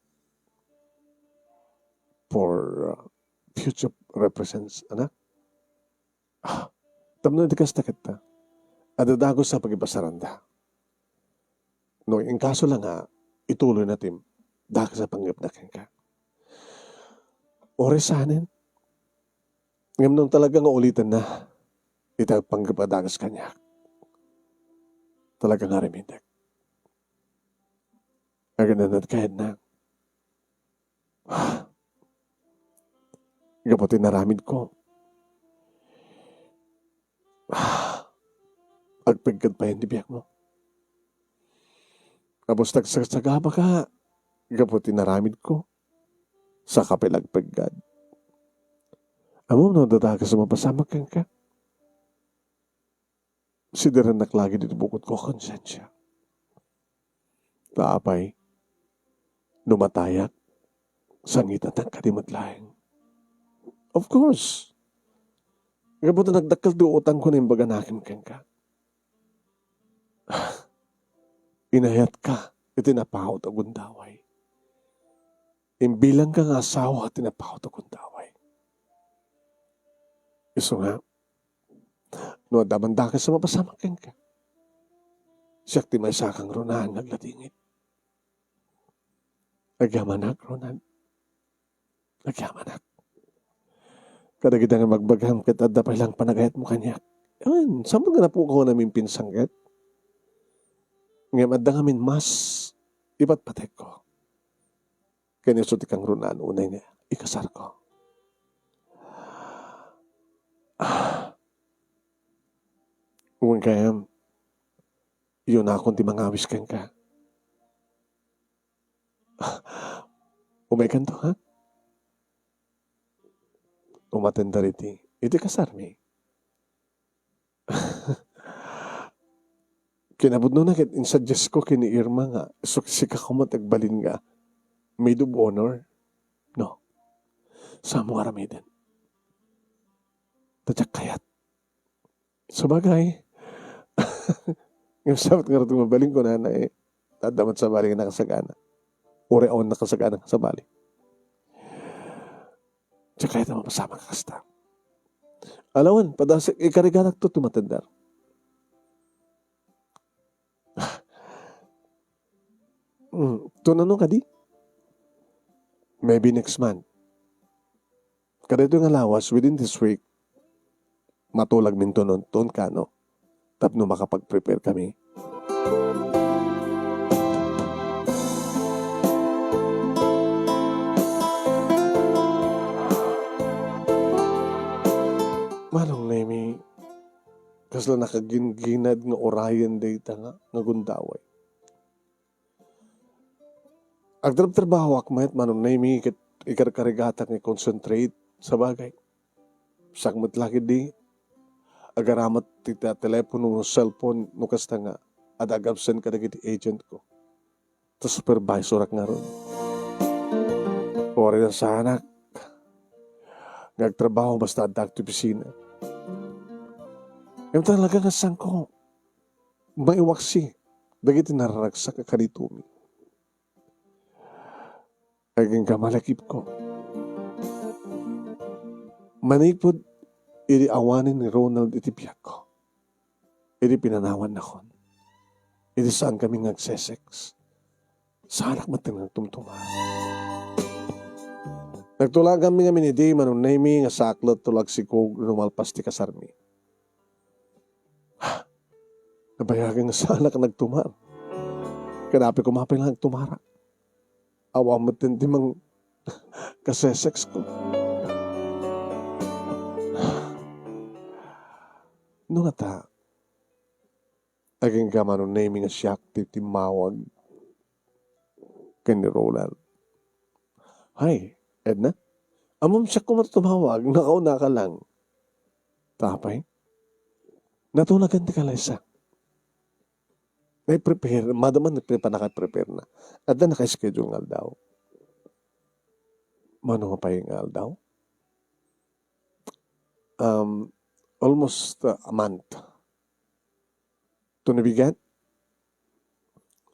for, uh, future reference, anak. Ah, tapno di kasta ketta, adda dagus a pagibasaranda. No inkaso la nga ituloyna ti dagus a panggepna kenka, uray saanen. Ngem no talaga nga ulitenna iti agpanggep a dagus kaniak, talaga nga aramidek. Agananat kayatna. Gapu ti naramidko, agpeggad payen ti biagmo. Gapu ta agsagsagabaka gapu ti naramidko, saka pay la agpeggad. Ammom no adda dagus a mapasamak kenka? Siderennak la gid iti bukotko a konsensia. Ta apay, no matayak, sangitanak kadi met laeng. Of course. Gapu ta nagdakkel ti utangko nga imbaganakem kenka. Inayatka iti napaut a gundaway. Imbilangka nga asawa ti napaut a gundaway. Isu nga, no adda man dagus a mapasamak kenka, siak ti maysa kang Ronan nga agladingit. Agyamanak, Ronan. Agyamanak. Kadagita nga ibagbagam ket adda pay laeng panagayatmo kaniak. Awan, saan nga napukaw a naminpinsan ket? Ngem adda ngamin mas ipatpatekko. Ken isu ti kang Ronan unay nga ikasarko. Ah. Wen kayam, Iyunakon ti mangawis kenka. Umaykanto, ha? Umatender iti, iti kasarmi. Kinapudnona ket insuggest ko ken ni Irma nga, "Su-, sika koma ti agbalin nga maid of honor." No. Saanmo nga aramiden. Ta diak kayat. Sabagay, ngem sabet ngarud ti mabalin, kunana, eh, adda met sabali nga nakasagana. Uray awan nakasagana nga sabali. Diak kayat a mapasamak a kasta. Alawen, padasek, ikariganak to ti matender. Hmm, to nano kadi? Maybe next month. Kadaytoy nga lawas, within this week, matulagminto ton kano tapno makapag-prepare kami. Manong Nemi, kasla nakagingginad nga urayen dayta nga, nga gundaway. Agtrabtrabahoak met, Manong Nemi, ket ikarkarigatak nga i-concentrate. Sabagay, siak met la ketdi agaramat ti ta-, telepono wenno cellphone no kasta nga adda ag-absent kadagiti agent ko. Ta supervisorak ngarud. Uray nasayanak nga agtrabaho basta addaak ti opisina. Ngem talaga nga saanko maiwaksi dagiti nararagsak a kanitomi. Agingga malakipko. Manipud idi awanen ni Ronald iti biagko, idi pinanawannakon, idi saankami nga agsesex, saanak met nga agtumtumar. Nagtulaganmi ngamin idi, Manong Nemi, nga saak laeng ti agsikog no malpas ti kasarmi. Nabayagen nga saanak nga agtumar. Ket apay koma pay nga agtumarak. Awan met ti mang-, kasesexko. No ngata, agingga, Manong Nemi, nga siak ti timmawag ken ni Ronald. Hay, Edna? Ammom, siak koma ti tumawag, nakaunaka lang. Ta apay? Natulagan ti kalaysa. Nai-prepare, madama nagpre-, naka-prepare na. Adda naka-schedule nga aldaw. Mano nga pay nga aldaw? Um, almost, uh, a month. To nabigat,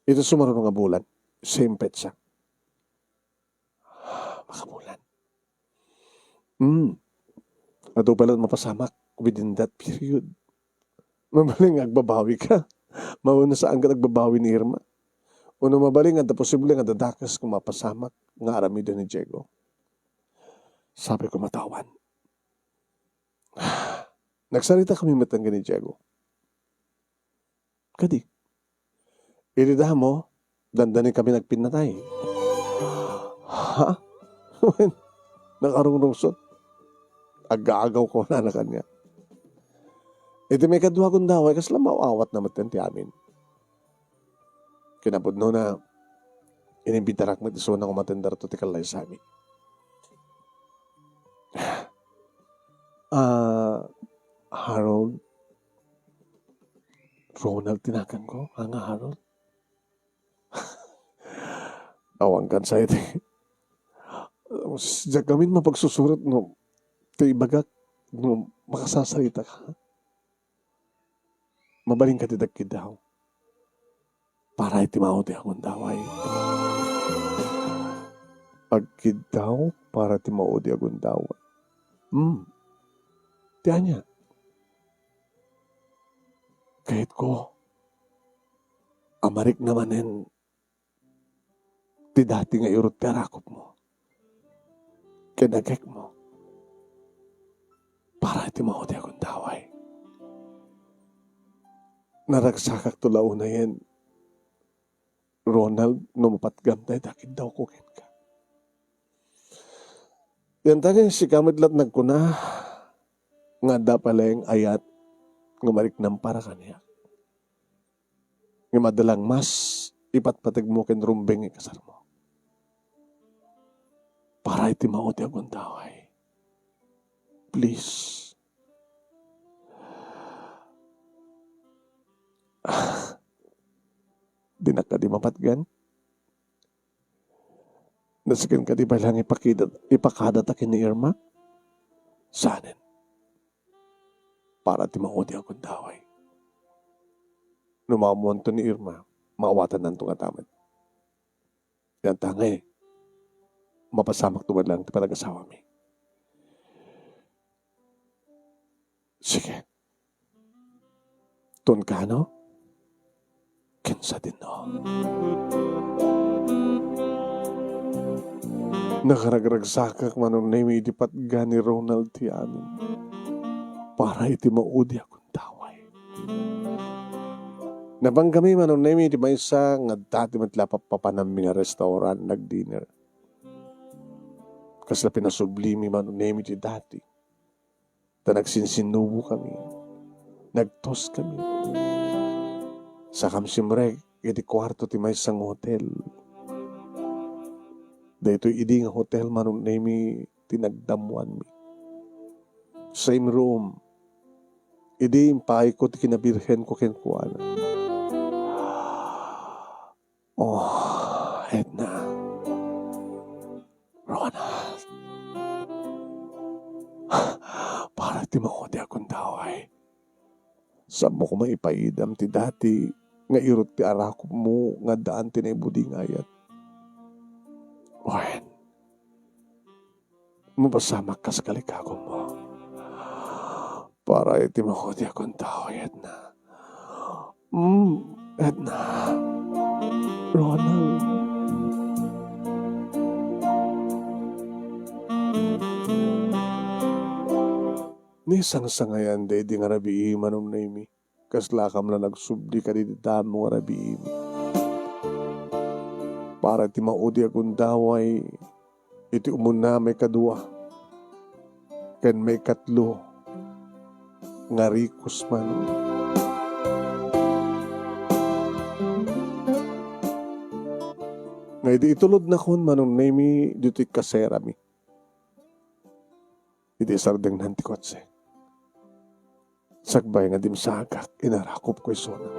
iti sumaruno nga bulan, same petsa. Makabulan. Hmm. Adu pay laeng mapasamak within that period. Mabalin nga agbabawi ka. Mano nga saanka nga agbabawi ni Irma. Wenno mabalin nga adda posible nga adda dakes nga mapasamak nga aramiden ni Diego. Sabi ko, matawan. Nagsaritakami met ken ni Diego. Kadi, idi damo, dandani kami nagpinnatay. Ha? Wen, nakarungrungsot. Aggaagaw ko na kaniak. Iti maikadua a gundaway, kasla maaw-awatna met ti amin. Kinapudnona, inimbitarak met isuna nga umatender to ti kallaysami. Ah, Harold, Ronald ti naganko. Ania, Harold? Awan kan sa iti. Diak ngamin mapagsusurat no ti ibagak no makasasarita ka. Mabalin ka ti agkiddaw para iti maudi a gundaway. Agkiddaw para iti maudi a gundaway. Hmm. Ti ania? Kayatko a marikna manen ti dati nga irut ti arakupmo ken agekmo para iti maudi a gundaway. Naragsakakto la unayen, Ronald, no mapatgam dayta kiddawko kenka. Yantangay sika met la't nagkuna nga adda pay laeng ayat nga mariknam para kaniak. Ngem adda langmas, ipatpategmo ken rumbeng nga ikasarmo. Para iti maudi a gundaway. Please. Dinak kadi mapatgan? Nasken kadi pay laeng ipakada, ipakada ta ken ni Irma? Sanen. Para ti maudi a gundaway. No maammoanto ni Irma, maawatannanto ngata met. Yan ta ngay, mapasamakto met laeng ti panag-asawami. Sige. Ton kano, ken sadino. Nakaragragsakak, Manong Nemi, idi patgan ni Ronald ti amin para iti maudi a gundaway. Napangkami, Manong Nemi, iti maysa nga dati met la pappapanammi nga restaurant, nag-dinner. Kasla pinasublimi, Manong Nemi, ti dati. Ta nagsinsinnubokami. Nagtoskami. Sakam simrek iti kuarto ti maysa nga hotel. Daytoy idi nga hotel, Manong Nemi, ti nagdammoanmi. Same room. Idi impaayko ti kinabirhenko kenkuana. Oh, Edna. Ronald. Para ti maudi a gundaway. Saanmo koma ipaidam ti dati nga irut ti arakupmo nga addaan ti naibudingayat. Wen, mapasamak kas kalikagummo. Para iti maudi a gundaway, Edna. Mm, Edna. Ronald. Ni sangsangayan daydi nga rabii, Manong Nemi. Kaslakam la nagsubli kadaydi damo nga rabiim. Para ti maudi a gundaway, iti umuna, maikadua, ken maikatlo nga rikos man. Nga idi itulodnakon, Manong Nemi, ditoy kaserami. Idi isardengnan ti kotse. Sakbay nga dimsagak, inarakupko isuna.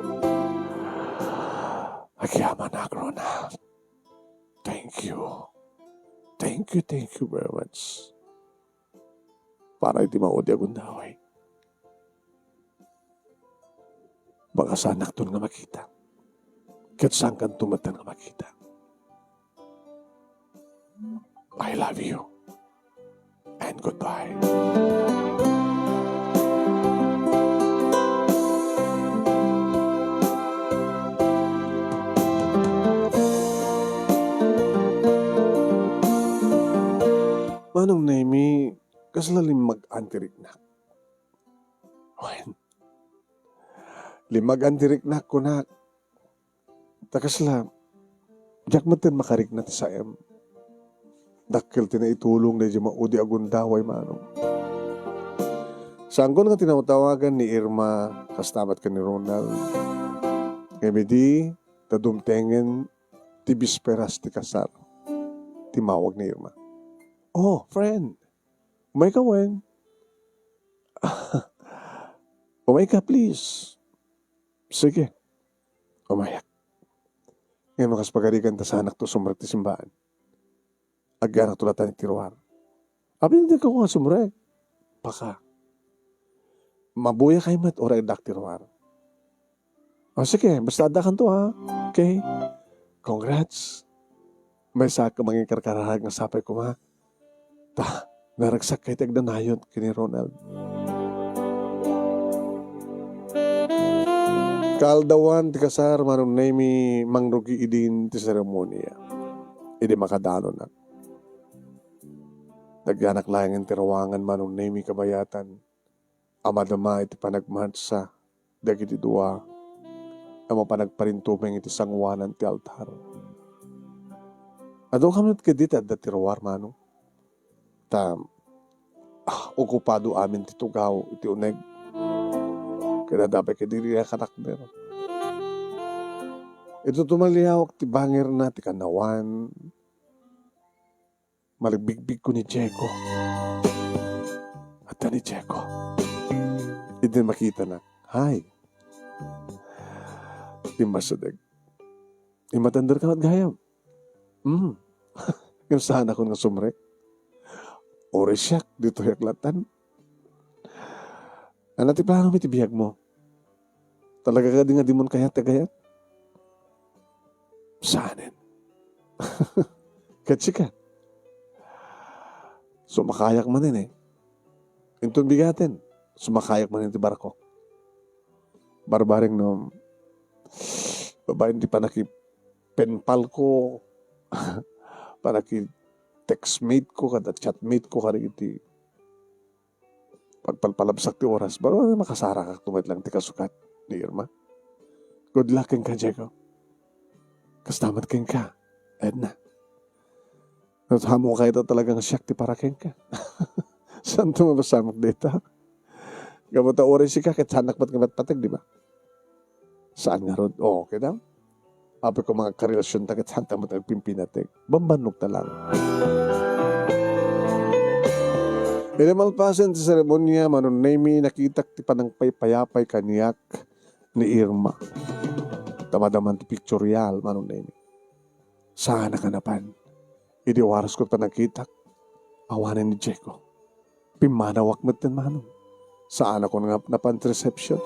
Agyamanak, Ronald. Thank you. Thank you, thank you very much. Para iti maudi a gundaway. Baka saanakton nga makita. Ket saankanto met nga makita. I love you. And goodbye. Manong Nemi, kasla limmag-an ti riknak. Wen, limmag-an ti riknak, kunak. Ta kasla, diak metten makarikna ti saem. Dakkel ti naitulong daydi maudi a gundaway, Manong. Saankon nga tinawtawagan ni Irma, kasta met ken ni Ronald. Ngem idi, ta dumtengen ti bisperas ti kasar, timawag ni Irma. "Oh, friend, umayka wen?" "Umayka, please." "Sige, umayak. Ngem no kas pagarigan ta saanakto sumrek ti simbaan. Agyanakto latta iti ruar." "Apay, dika koma sumrek?" "Paka. Mabuyakay met uray addak ti ruar." "O, sige, basta addakanto, ha? Okay? Congrats. Maysaak a mangikarkararag nga sapay koma. Ta, naragsakkay ti agdanayonto ken ni Ronald." Kaaldawan ti kasar, Manong Nemi, mangrugi idin ti seremonia. Idi makadanonak, nagyanak laengen ti ruangan, Manong Nemi, kabayatan. A madama iti panagmartsa dagiti dua a mapan agparintumeng iti sangoanan ti altar. Adu kami met ketdi ti adda ti ruar, Manong. Ta, ah, okupado amin ti tugaw iti uneg. Ket adda pay ketdi riak a takder. Iti tumaliawak ti bangirna ti kanawan, malagbigbigko ni Diego. Adda ni Diego. Idi makitana, "Hi." Timmasideg. "Immatenderka met gayam?" "Hmm." Ngem saanakon nga sumrek. Uray siak, ditoyak latta. "Ania ti plano mi ti biagmo? Talaga kadi nga dimon kayat ti agayat?" "Saanen." "Ket sika?" "Sumakayak manen eh. Inton bigaten, sumakayak manen ti barko." Barbareng no, babaen ti panaki-penpal ko, panaki-textmate ko, kada chatmate ko, kadagiti pagpalpalabsak ti oras. Baro, makasarakak met lang ti kasukat ni Irma. "Good luck kenka, Diego. Kasta met kenka, Edna. Nahamok kayta talaga nga siak ti para kenka." Saanto mapasamak dayta? Gapu ta uray sika ket saanak met nga patpateg, di ba? Saan ngarud? Oo, kitaem? Apay ko, mga karelasyon ta ket saanta met agpimpinateg. Bambannog ta lang. Idi malpasen ti seremonia, Manong Nemy, nakitak ti panangpaypayapay kaniak ni Irma. Damadaman ti pictorial, Manong Nemy. Saanak a napan. Idi oras ko ta nakitak, awanen ni Diego. Pimmanawak metten, Manong. Saanakon nga napan ti reception.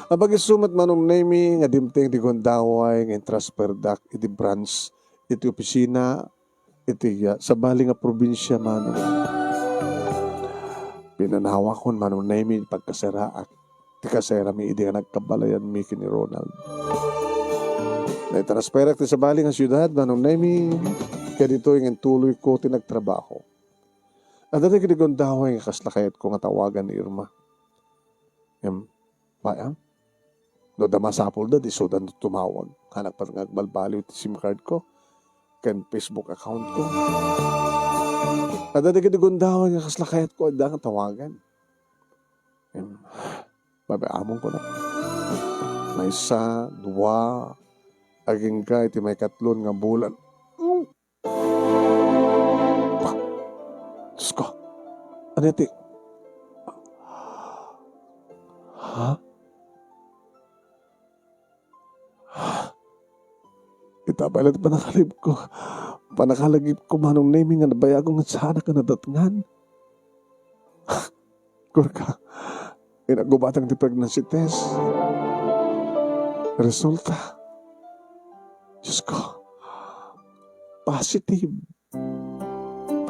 Apag-isu met, Manong Nemy, nga dimteng ti gundaway nga intransferdak iti branch iti opisina iti, ah, sabali nga probinsia, Manong. Pinanawakon, Manong Nemy, ti pagkaseraak ti kaserami idi nga nagkabalayanmi ken ni Ronald. Naitransferak ti sabali nga siudad, Manong Nemy, ket ditoy nga intuloyko ti nagtrabaho. Adda dagiti gundaway nga kasla kayatko nga tawagan ni Irma. Ngem, pay-am? No adda masapulda, isudanto tumawag. Hanak pay nga agbalbaliw ti SIM card ko ken Facebook account ko. Adda dagiti gundaway nga kasla kayatko a dida nga tawagan. Em, pay-amonko na. Maysa, dua, agingga iti maikatlo nga bulan. Diyos ko. Ania ti, ha? Ita pay la ti panakalagipko, panakalagipko, Manong Nemy, nga nabayago nga saanak a nadatngan. Kurka, inaggubatang ti pregnancy test. Resulta, Diyos ko, positive.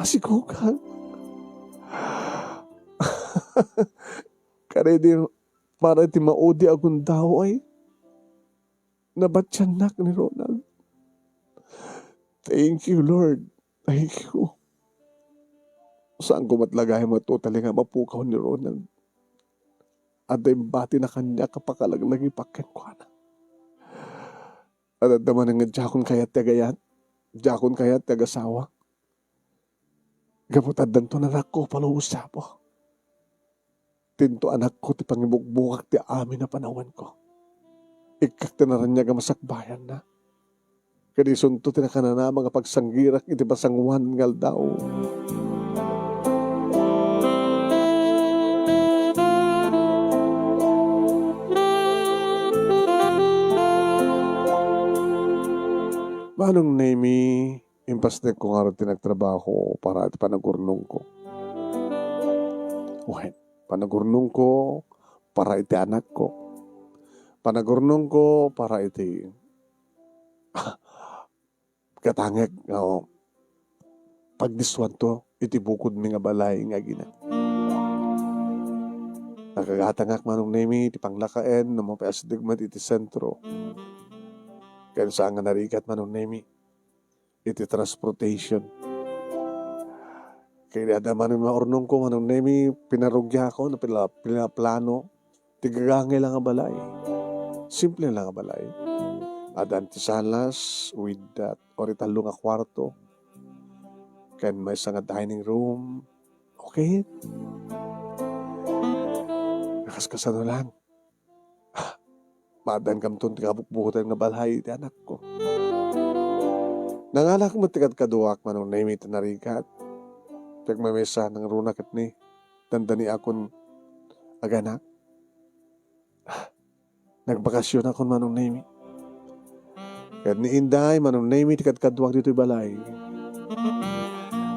Masigugak. Kada idi, para iti maudi a gundaway, nabatiannak ni Ronald. Thank you, Lord. Thank you. Saanko met la gayam nga totally nga mapukaw ni Ronald. Adda imbatina kaniak a pakalaglagipak kenkuana. Adda manen nga diakon kayat ti agayat, diakon kayat ti agasawa. Gapu ta addanto nga anakko, palubos ti Apo. Dinto anakko ti pangibugbugak ti amin a panawenko. Ikkak ti naraniag a masakbayanna. Ket isunto ti nakananama nga pagsanggirak iti masangoan nga aldaw. Manong Nemy, impasnekko ngarud ti nagtrabaho para iti panagurnongko. Wen, panagurnongko para iti anakko. Panagurnongko para iti gatangek nga pagdiswanto iti bukodmi nga balay nga agina. Nakagatangak, Manong Nemy, iti panglakaen no mapaasdeg met iti sentro. Ken saan nga narigat, Manong Nemy, iti transportation. Ket adda manen nga urnongko, Manong Nemy, pinarugiako, pila-, pinaplano ti gagangay la nga balay. Simple la nga balay. Adda antisalas with that, or tallo nga kwarto. Ken maysa nga dining room. Okay? Nakaskasano lang. Ah, Maaddaankamton ti kabukbukotan nga balay iti anakko. Nanganak met ti kadkaduak, Manong Nemi, ti narigat. Pigmaymaysa, nangruna ket ni dandaniakon aganak. Nagbakasionakon, Manong Nemi. Ket ni Inday, Manong Nemi, ti kadkaduak ditoy balay.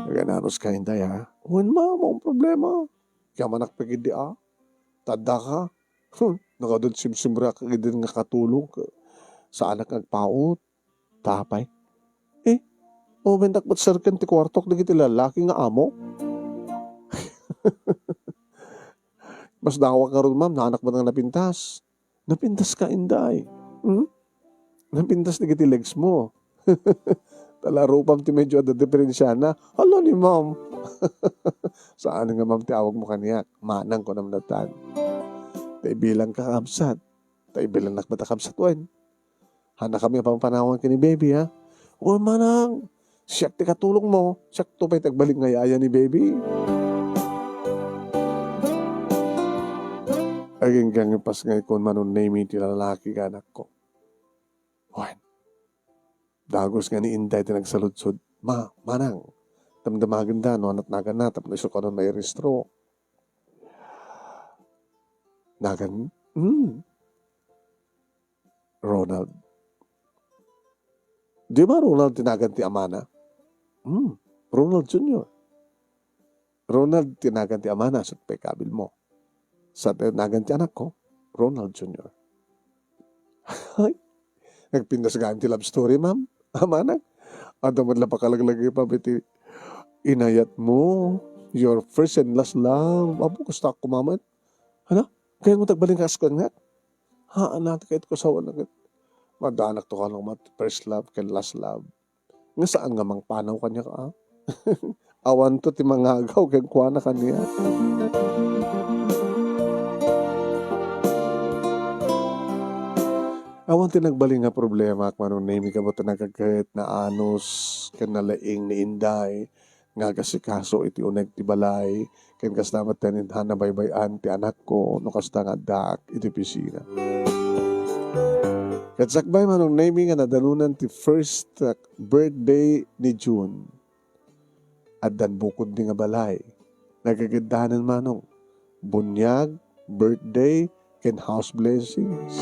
Agananos ka, Inday, ha? Wen, ma, maong problema. Kayamanak pay ketdi, a. Tadda ka. Hmm, nakadun simsimrak ket nga katulong. Saanak nga agpaut. Tapay. Eh, umentak met serken ti kuartok dagiti lalaki nga amo. Mas dawak ngarud, ma'am, naanak met nga napintas. Napintas ka, Inday. Hmm? Napintas dagiti legs mo. Talarupam ti medyo adda diferensiana. Hala ni ma'am. Saan nga ma'am ti awag mo kaniak? Manang ko namnatan. Ta ibilang ka kabsat. Ta ibilang nakbata kabsat wen. Hana kami a pampanawan ken ni baby, ha? O, manang, siak ti katulong mo. Siak to pay ti agbalik nga yaya ni baby. Agingga nga pas nga ikon Manong Nemi ti lalaki nga anakko. Wen, dagus nga ni Inday ti nagsaludsod. Ma, manang, damdamagenda no anat naganna tapno isu kanon mairehistro. Nagan, hmm. Ronald. Di ba Ronald ti nagan ti amana? Hmm, Ronald Junior. Ronald ti nagan ti amana, sut pay kabil mo. Sa ti nagan ti anakko, Ronald Junior. Ay, nagpintas gayam ti love story, ma'am. Amana, adda met la pakalaglagipa iti inayat mo, your first and last love. Apo, kasta ako, mama. Hala, kayat mo ti agbalin nga askan nga? Ha, anak, kayat ko asawa na ket. Madaanak to kano met first love ken last love. Nga saan nga mangpanaw kaniak, a? Awanto ti mangagaw kenkuana kaniak. Awan ti nagbalin nga problema, Manong Nemi, gapu ta nagaget, naanus, ken nalaing ni Inday. Nga agasikaso iti uneg ti balay, ken kasta met ti ninna nabaybay-an ti anakko no kasta nga addaak iti opisina. Ket sakbay, Manong Nemi, nga nadanonan ti first, uh, birthday ni June. Addan bukodmi nga balay. Nagageddanen, Manong. Buniag, birthday, ken house blessings.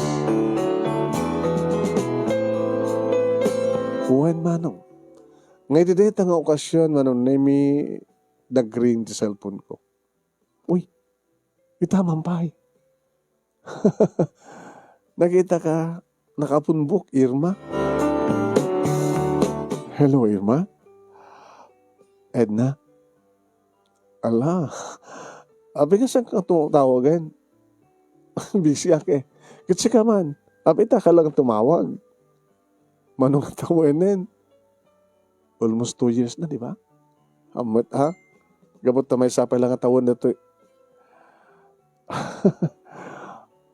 Wen, Manong. Nga iti dayta nga okasion, Manong Nemi, nag-ring ti cellphone ko. Uy, ita man pay. Nakita ka, nakapunbok, Irma. Hello, Irma. Edna. Ala, abi nga saan ka tumatawagan? Busy ak eh. Ket sika man, abi ta ka lang tumawag. Manong tawenen. Almost two years na, di ba? Ammot, ha? Gapu ta maysa pay lang a tawen datoy.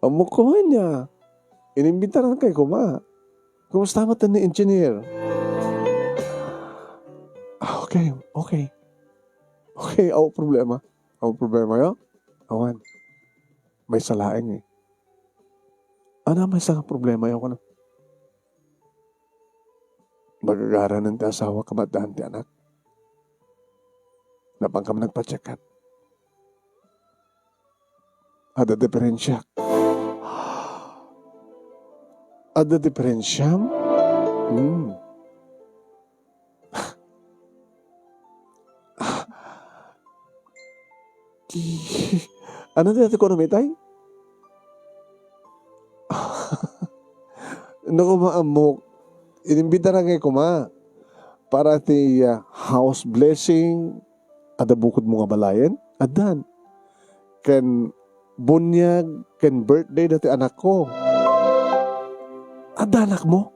Ammok koma ania. Inimbitaran kay koma. Kumusta met ni engineer? Ah, okay, okay. Okay, aw problema. Aw problema yo? Awan. Maysa laeng eh. Ano maysa nga problema yo kuno? Magagaranen ti asawa ka, maddaan ti anak. Napan ka man nagpa-check up. Adda diferensiak. Adda diferensiam? Hmm. Ano ti ati ko namitay? No, koma ammok, inimbitaran kay koma para ti, ah, house blessing, adda bukod mo nga balayen? Addan. Ken buniag, ken birthday dati anakko. Adda anakmo?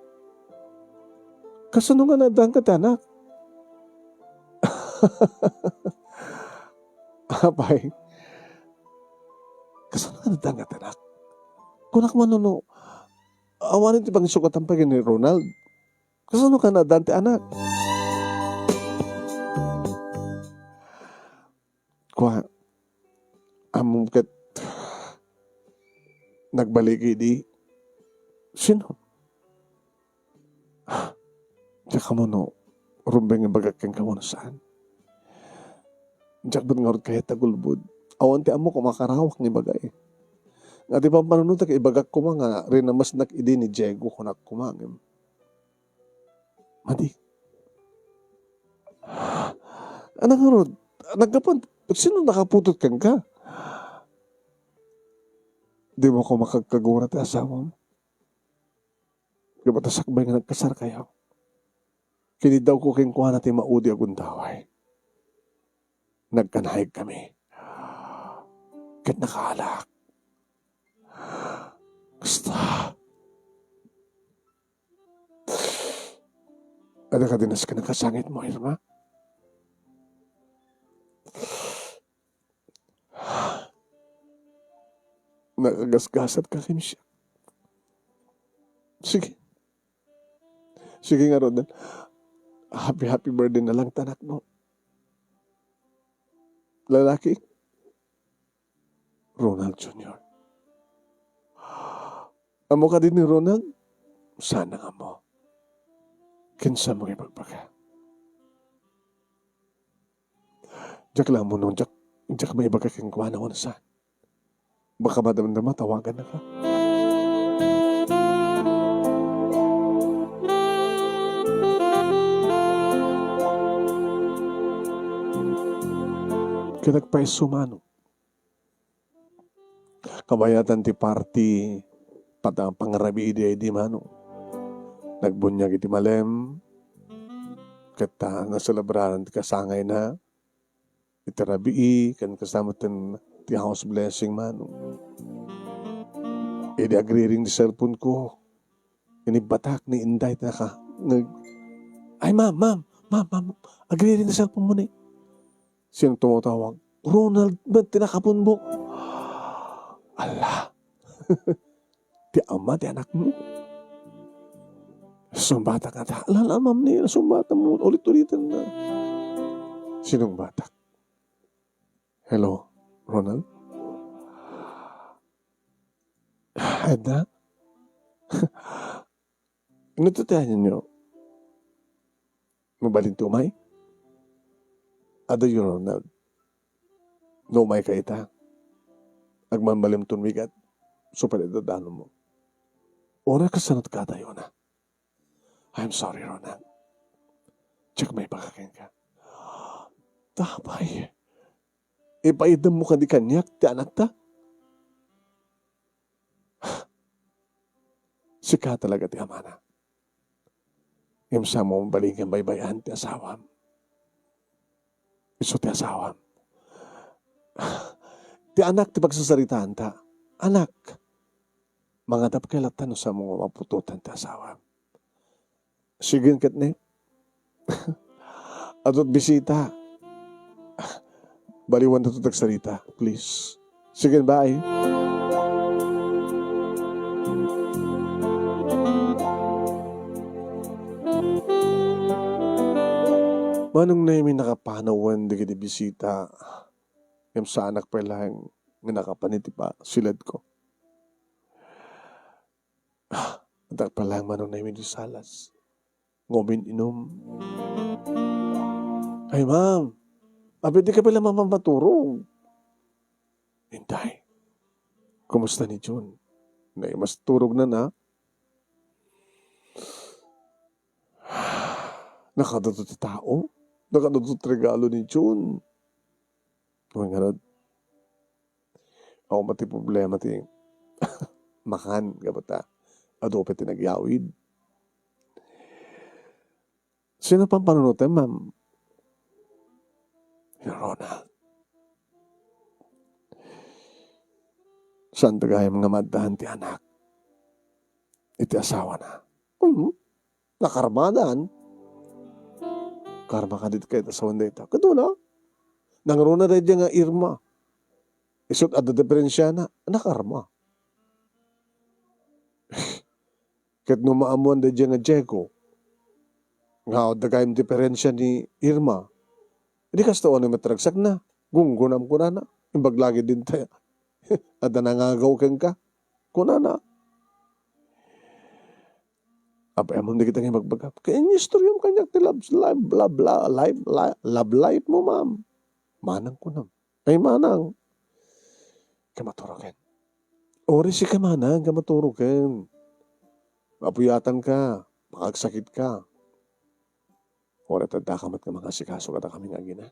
Kasano nga naaddan ka ti anak? Apay, kasano nga naaddan ka ti anak? Kunak man no, awanen ti pangisugatan pay ni Ronald. Kasano ka naaddan ti anak? Kua, ammom ket nagbaligi di. Sino? Diak ammo no rumbeng ibagak kenka wenno saan. Diak met ngarud kayat a gulbod. Awan ti ammok a makarawak nga ibaga, eh. Nga ti pampanunotek, ibagak koma nga rinamesnak idi ni Diego, kunak koma ngem. Madi. Anak ngarud, naggapan, sino nakaputot kenka? Dimo koma kagkagura ti asawam? Gapu ta sakbay nga nagkasarkayo, kiniddawko kenkuana ti maudi a gundaway. Nagkanayegkami. Ket nakaalak. Kasta. Adda kadi nakasangitmo, Irma? Nakagasgasatka ken siak. Sige. Sige ngarud. Happy, happy birthday na lang, anakmo. Lalaki? Ronald Junior. Ammo kadi ni Ronald? Saan nga ammo? Kinsa mo ibagbaga? Diak la ammo no diak, diak maibaga kenkuana wenno saan. Baka madamdama, tawagannaka. Ket agpayso, manong. Kabayatan ti party, pata pangarabii idi, manong. Nagbuniag iti malem, ket, ah, naselebraran ti kasangayna iti rabii, ken kasta met ti house blessing, manong. Idi agriring ti cellphone ko, inibbatak ni Inday ti naka-, nag-, "Ay, ma'am, ma'am, ma'am, ma'am, agriring ti cellphone mo ni." Sino tumatawag? Ronald met ti nakapunbok. Ala. Ti ama ti anakmo. Sumbatak nga ta. Ala, ala, ma'am, ni, sumbatak mo. Ulit-ulitan na. Sinong batak? Hello, Ronald? Edna? Ano to ti ayanyo? Mabalin ti umay? Adayo, Ronald. No umayka ita, agmalmalimton migat, supay ita danonmo. Uray kasano ti kadayona? I'm sorry, Ronald. Diak maibaga kenka. Apay, ipaidemmo kadi kaniak ti anakta? Sika talaga ti amana. Ngem saan mo mabalin nga baybay-an ti asawam. Isu ti asawam. Ti anak ti pagsasaritaanta. Anak, mangadapkay latta no saan mo nga maputotan ti asawam. Sige ket ni. Adut bisita. Baliwan ta to tagsarita, please. Sige, bye. Manong Nemi, nakapanawen dagiti bisita. Ngem saanak pay laeng nga nakapan iti pa-, siledko. Adda pay laeng Manong Nemi di salas nga umin-inum. Ay, ma'am, apay dika pay la mamaturog? Inday, kumusta ni Jun? Naimas turogna na. Nakadto ti tao? Nakadto ti regalo ni Jun? Wen ngarud, awan met ti problema ti makan, gapu ta adu pay ti nagyawid. Sino pampanunotem, ma'am? Ni Ronald. Saanto gayam nga maaddaan ti anak iti asawana? Mhm. Nakarmadan. Karma kadi ket asawan dayta. Kaduna. Nangruna daydiay nga Irma. Isut' adda diferensiana. Nakarma. Ket no maammoan daydiay nga Diego, nga adda gayam diferensia ni Irma, idi kasta unay met ragsakna, gunggonam kunana, imbag la gayam dintay, adda nangagaw kenka, kunana. Apay, ammom dagita nga ibagbagam. Kaya inistoryo mo kaniak ti love, love, love, love, love, love life mo, ma'am. Manang kunam. Ay, manang. Kamaturoken. Uri sika, manang, kamaturoken. Mapuyatan ka, makagsakit ka. Uri, tadda ka met nga mangasikaso kada kami nga agina.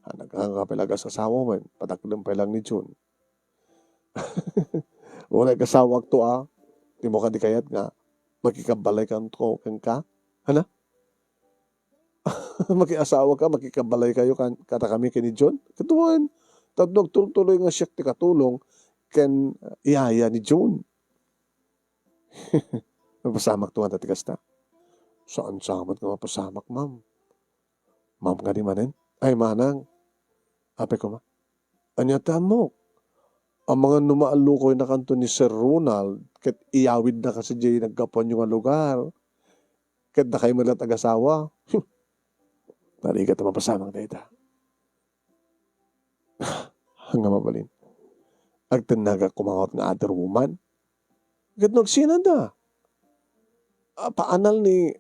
Anak, ang kapila gas asawa mo, patakdem pay lang ni June. Uray kasawak to, a. Ti mo kadi kayat nga makikabbalay kanto kenka? Hana? Makiasawa ka, makikabbalay kayo kan, kada kami ken ni John? Kaduan, tapno agtultuloy nga siak ti katulong ken yaya ni John. Mapasamak to nga ti kasta. Saan sa met nga mapasamak, ma'am? Ma'am kadi manen? Ay, manang. Apay koma. Ania ti ammok? Amangan no maallukoyna kanto ni Sir Ronald, ket iyawidna kasi diay naggapuanyo nga lugar. Ket dakay met la't agasawa. Narigat a mapasamak dayta. Nga mabalin. Agtennagak koma ngarud nga other woman. Ket no agsinada, a, paanal ni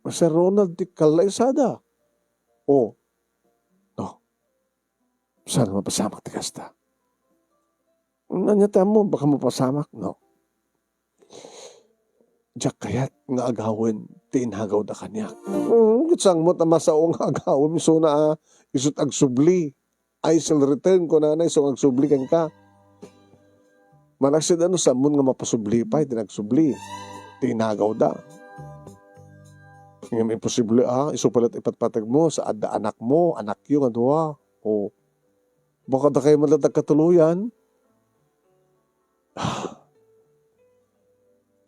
Sir Ronald ti kallaysada. O, no. Saan mapasamak ti kasta? Ania ti ammom, baka mapasamak, no? Diak kayat nga agawen ti inagawda kaniak. Mm, ket saan met a masao nga agawen, isuna a, isu't agsubli. I shall return, kunana, isu nga agsubli kenka. Malaksid, ano, saanmon nga mapasubli pay ti nagsubli, ti inagawda. Ngem imposible, a, isu pay la't ipatpateg mo, sa adda anak mo, anakyo nga dua. O, baka dakay met la't agkatuloyan.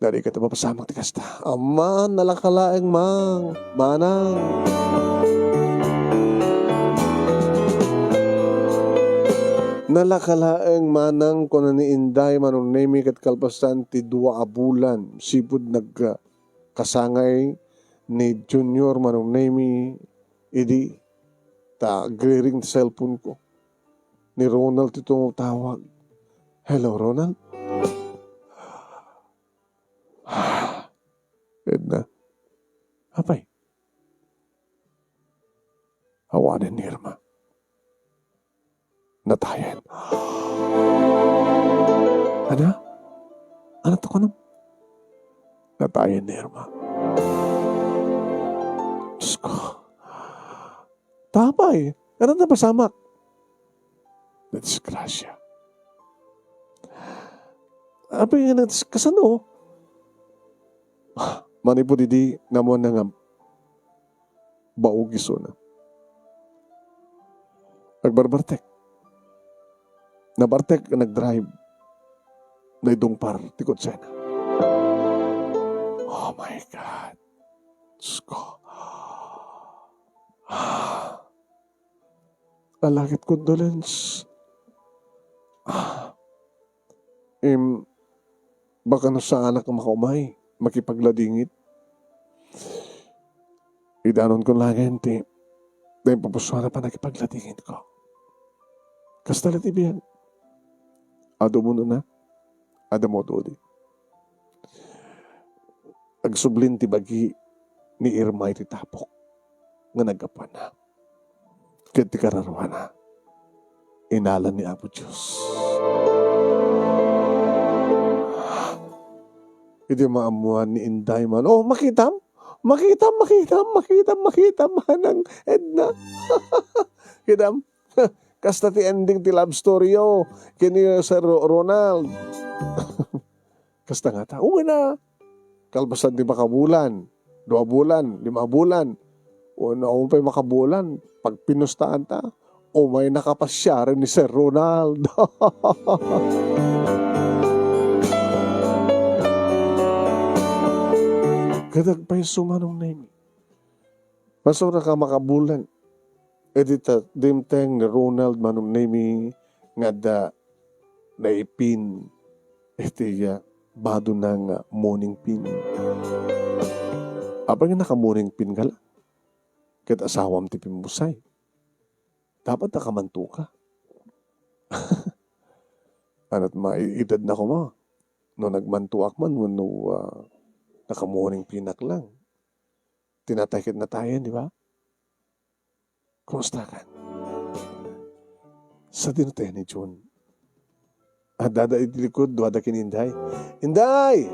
Dagiti mapasamak ti kasta. Amman, nalaka laeng mang, manang. Nalaka laeng manang, kuna ni Inday Manong Nemi, ket kalpasan ti dua a bulan, sipud nagkasangay ni Junior Manong Nemi idi ta agriring ti cellphone ko. Ni Ronald ti tumatawag. Hello, Ronald? Edna. Apay? Awanen ni Irma. Natayen. Ana? Ana ti kunam? Natayen ni Irma. Diyos ko. Apay, ano napasamak? Nadisgrasya. Apay nga, nas-, kasano? Manipud idi, namuanna nga baog isuna. Agbarbartek. Nabartek, nagdrive. Naidungpar ti kotsena. Oh my God. Diyos ko. Ala ket condolence. Em, baka no saanak a makaumay, makipagladingit. Idanon ko laeng ti, ti impupusuan a pannakipagladingitko. Kasta la ti biag. Adu mo nuna, adu mo dudi. Agsublin ti bagi ni Irma iti tapok nga naggapuanna. Ket ti kararuana, inalan ni Apo Dios. Idi maammuan ni Inday man, "Oh, makitam? Makitam, makitam, makitam, makitam, manang Edna." Kitam? Kasta ti ending ti love story yo ken ni Sir Ro-, Ronald. Kasta ngata, umayna. Kalpasan ti makabulan, dua bulan, lima bulan. Wenno, awan pay makabulan, pagpinustaan ta, umayna kapasiaren ni Sir Ronald. Ket agpayso, Manong Nemi. Masurak a makabulan. Idi ta-, dimteng ni Ronald, Manong Nemi, nga adda naipin iti, ah, badona nga moning pin. Apay nga naka-moning pin ka la? Ket asawam ti pimmusay. Dapat nakamanto ka. Anat ma-, i-, edad na koma. No nagmantoak man wenno, ah, Naka-morning pinak lang. Tinatay ket natayen, di ba? Kumusta kan? Sadino tayo ni June? Adda iti likod, duada ken Inday. "Inday!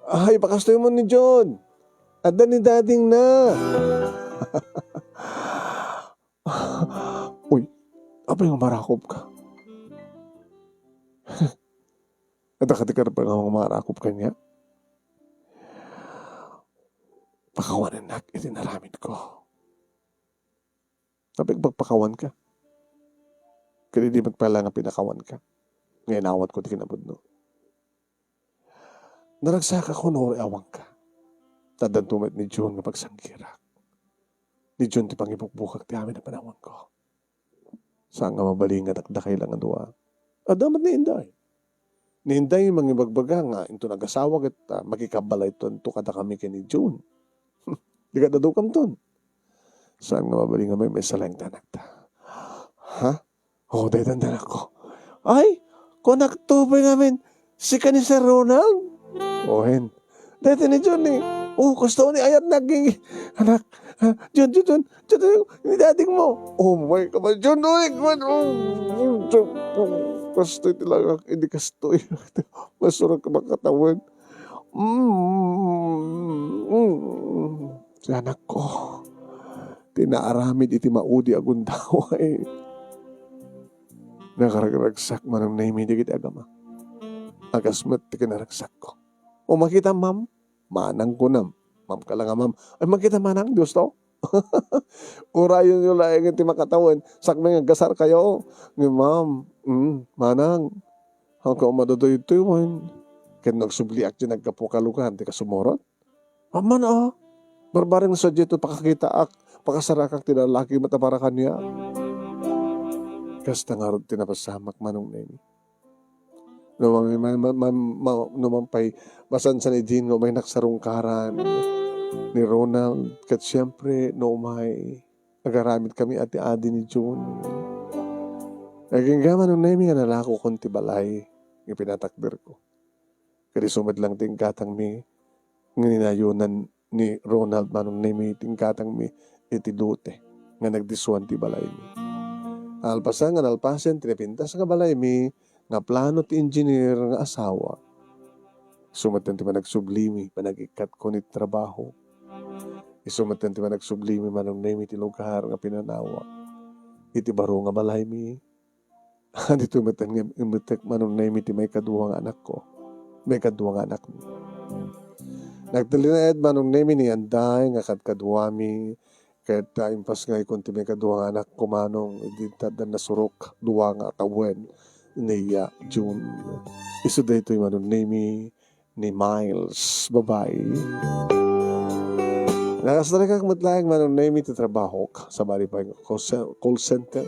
Ay, pakastoy mo ni June. Adda ni Daddy na." "Uy, apay nga marakop ka?" "Adda ka ti karpang nga marakop kaniak?" "Pakawanennak iti naramid ko." "Apay nga pagpakawan ka? Ket idi met pay la nga pinakawan ka, nga inawat ko ti kinapudno. Naragsakak no uray awan ka. Ta addanto met ni June nga pagsanggirak. Ni June ti pangibukbukak ti amin a panawanko. Saan nga mabalin nga dakdakay lang a dua. Adda met ni Inday. Ni Inday mangibagbaga nga inton agasawa ket, ah, makikabbalaytonto kadakami ken ni June. Di kaddadukamton. Saan nga mabalin nga maymaysa laeng ti anakta." "Ha? Oh, daytan ti anakko." "Ay, kunakto pay ngamin, sika ni Sir Ronald?" "Oh, wen. Daytan ni June ni. Oh, kastoy ni ayat naging anak. Ah, June, June, June, June, June, ni daddy mo." "Oh, may ka ba, June, uy, man, oh, oh, oh, kastoy ti langak, hindi kastoy." Masurak ka makatawen. Mm, mm, mm. Ti anakko, ti naaramid iti maudi a gundaway. Nakaragragsak manang Nemi dagiti agama. Agas met ti kinaragsakko. "O, makita, ma'am?" "Manang," kunam. "Ma'am ka lang a ma'am." "Ay, makita, manang, Dios to." Urayonyo laeng ti makatawen, sakbay nga aggasarkayo. Ngem, ma'am, mm, manang, haanka umadada ditoy wen. Ket no agsubliak ti naggapu ka lugar, dika sumurot? Amman a, barbareng sadiay ti pakakitaak, pakasarakak ti lalaki met a para kaniak. Kasta ngarud ti napasamak, Manong Nemi. No mami-, ma-, ma-, ma-, ma-, no man pay, masansan idin nga umaynak sarungkaran ni Ronald, ket siempre, no umay, agaramid kami adi-adi ni June. Agingga, Manong Nemi, nga nalakokon ti balay nga pinatakderko. Ket isu met lang ti inggatangmi nga ninayonan ni Ronald, Manong Nemi, ti inggatangmi iti lote nga nagdisuan ti balaymi. Nalpasen nga nalpasen ti napintas nga balaymi nga plano ti engineer nga asawa. Isu met ti panagsublimi, panagikkat ko ni trabaho. Isu met ti panagsublimi, Manong Nemi, ti lugar nga pinanawa iti baro nga balaymi. Ditoy met nga imetek, Manong Nemi, ti maikadua nga anakko. Maikadua nga anakmi. Nagtalinaed, Manong Nemi, ni Anday nga kadkaduami, ket, ah, impasngayko ti maikadua nga anakko, Manong, idi adda nasurok, dua nga tawen ni, ah, June. Isu daytoy, Manong Nemi, ni Miles, babai. Nakasarekak met laeng, Manong Nemi, ti trabahok, sabali pay nga call ce-, call center.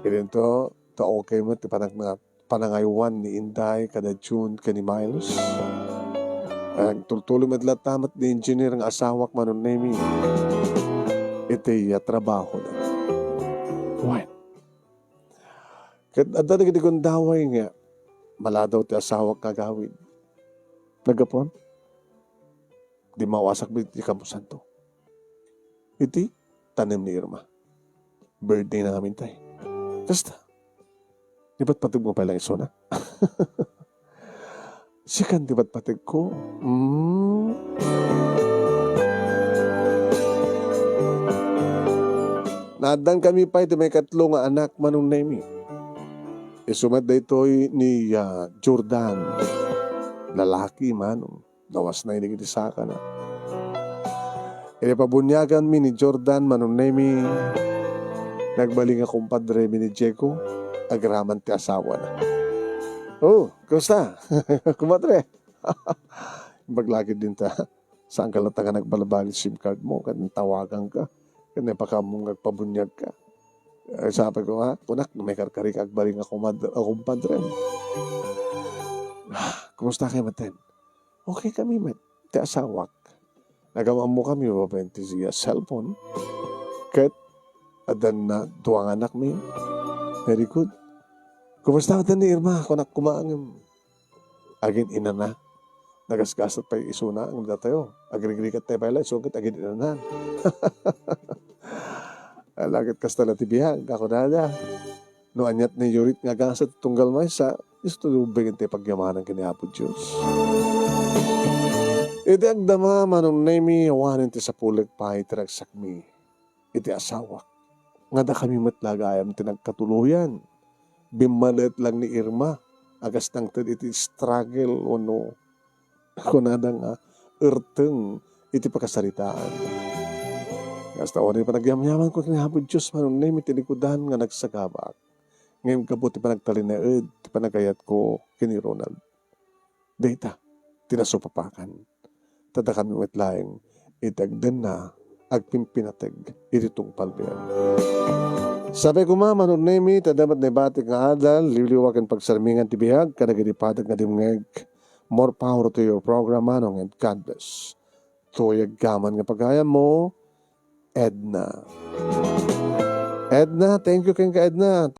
Idinto, ta okay met ti panag-, panangaywan ni Inday kada June ken ni Miles. Agtultuloy met latta met ni engineer nga asawak, Manong Nemi, iti, ah, trabahona. Wen. Ket adda dagiti gundaway nga maladaw ti asawak nga agawid. Naggapuan, dimmawasak iti kamposanto. Iti tanem ni Irma. Birthday na ngamin tay. Kasta, ipatpateg mo pay lang isuna. Sikan ti patpategko. Mm. Naaddan kami pay ti maikatlo nga anak, Manong Nemi. Isu met daytoy ni, ah, Jordan. Lalaki, Manong. Nawasnay dagiti sakana. Idi pabuniaganmi ni Jordan, Manong Nemi, nagbalin nga kumpadremi ni Diego, agraman ti asawana. Oh, kumusta? Kumadre. Imbag lagi dinta, saan ka latta nga nagbalbaliw ti sim card mo, ket tawagan ka, ket naipakaammo nga agpabuniag ka. Eh, sabi ko, ha? Kunak, no may karkari ka agbalin nga kumad-, a kumpadre. Ah, kumusta kayo, maten? Okay kami met, ti asawak. Nagam-ammo kami babaen ti siya cellphone. Ket, addan na, dua nga anakmi. Very good. Kumusta, maten, ni Irma? Kunak, kumaangem. Agin-inana, Nagasgasat pay isuna ngem datayo. Agrigrigat tayo pay la, isu ket agidinanan. Ala ket kasta la ti biag, kunada. No aniat ni Yurit nga gasat tunggal maysa, isu ti ubing ti pagyamanan ken ni Apo Dios. Iti agdama, Manong Nemi, awanen ti sapulek pay ti ragsakmi iti asawak. Nga dakami met la gayam ti nagkatuloyan. Bimmalet lang ni Irma, a kas nangted iti struggle wenno kunada nga erteng iti pakasaritaan. Kasta, wen, panagyamyamanko ken ni Apo Dios, Manong Nemi, ti likudan nga nagsagabak. Ngem gapu ti panagtalinaed ti panagayatko ken ni Ronald. Dayta ti nasupapakan. Ta dakami met laeng iti agdenna, agpimpinateg iti tungpal biag. Sapay koma, Manong Nemi, ta adda met naibatik nga adal, liwliwa ken pagsarmingan ti biag kadagiti pateg nga dimngeg. More power to your program, Manong, and God bless. Tuyag ka man nga pagayammo, Edna. Edna, thank you kenka, Edna.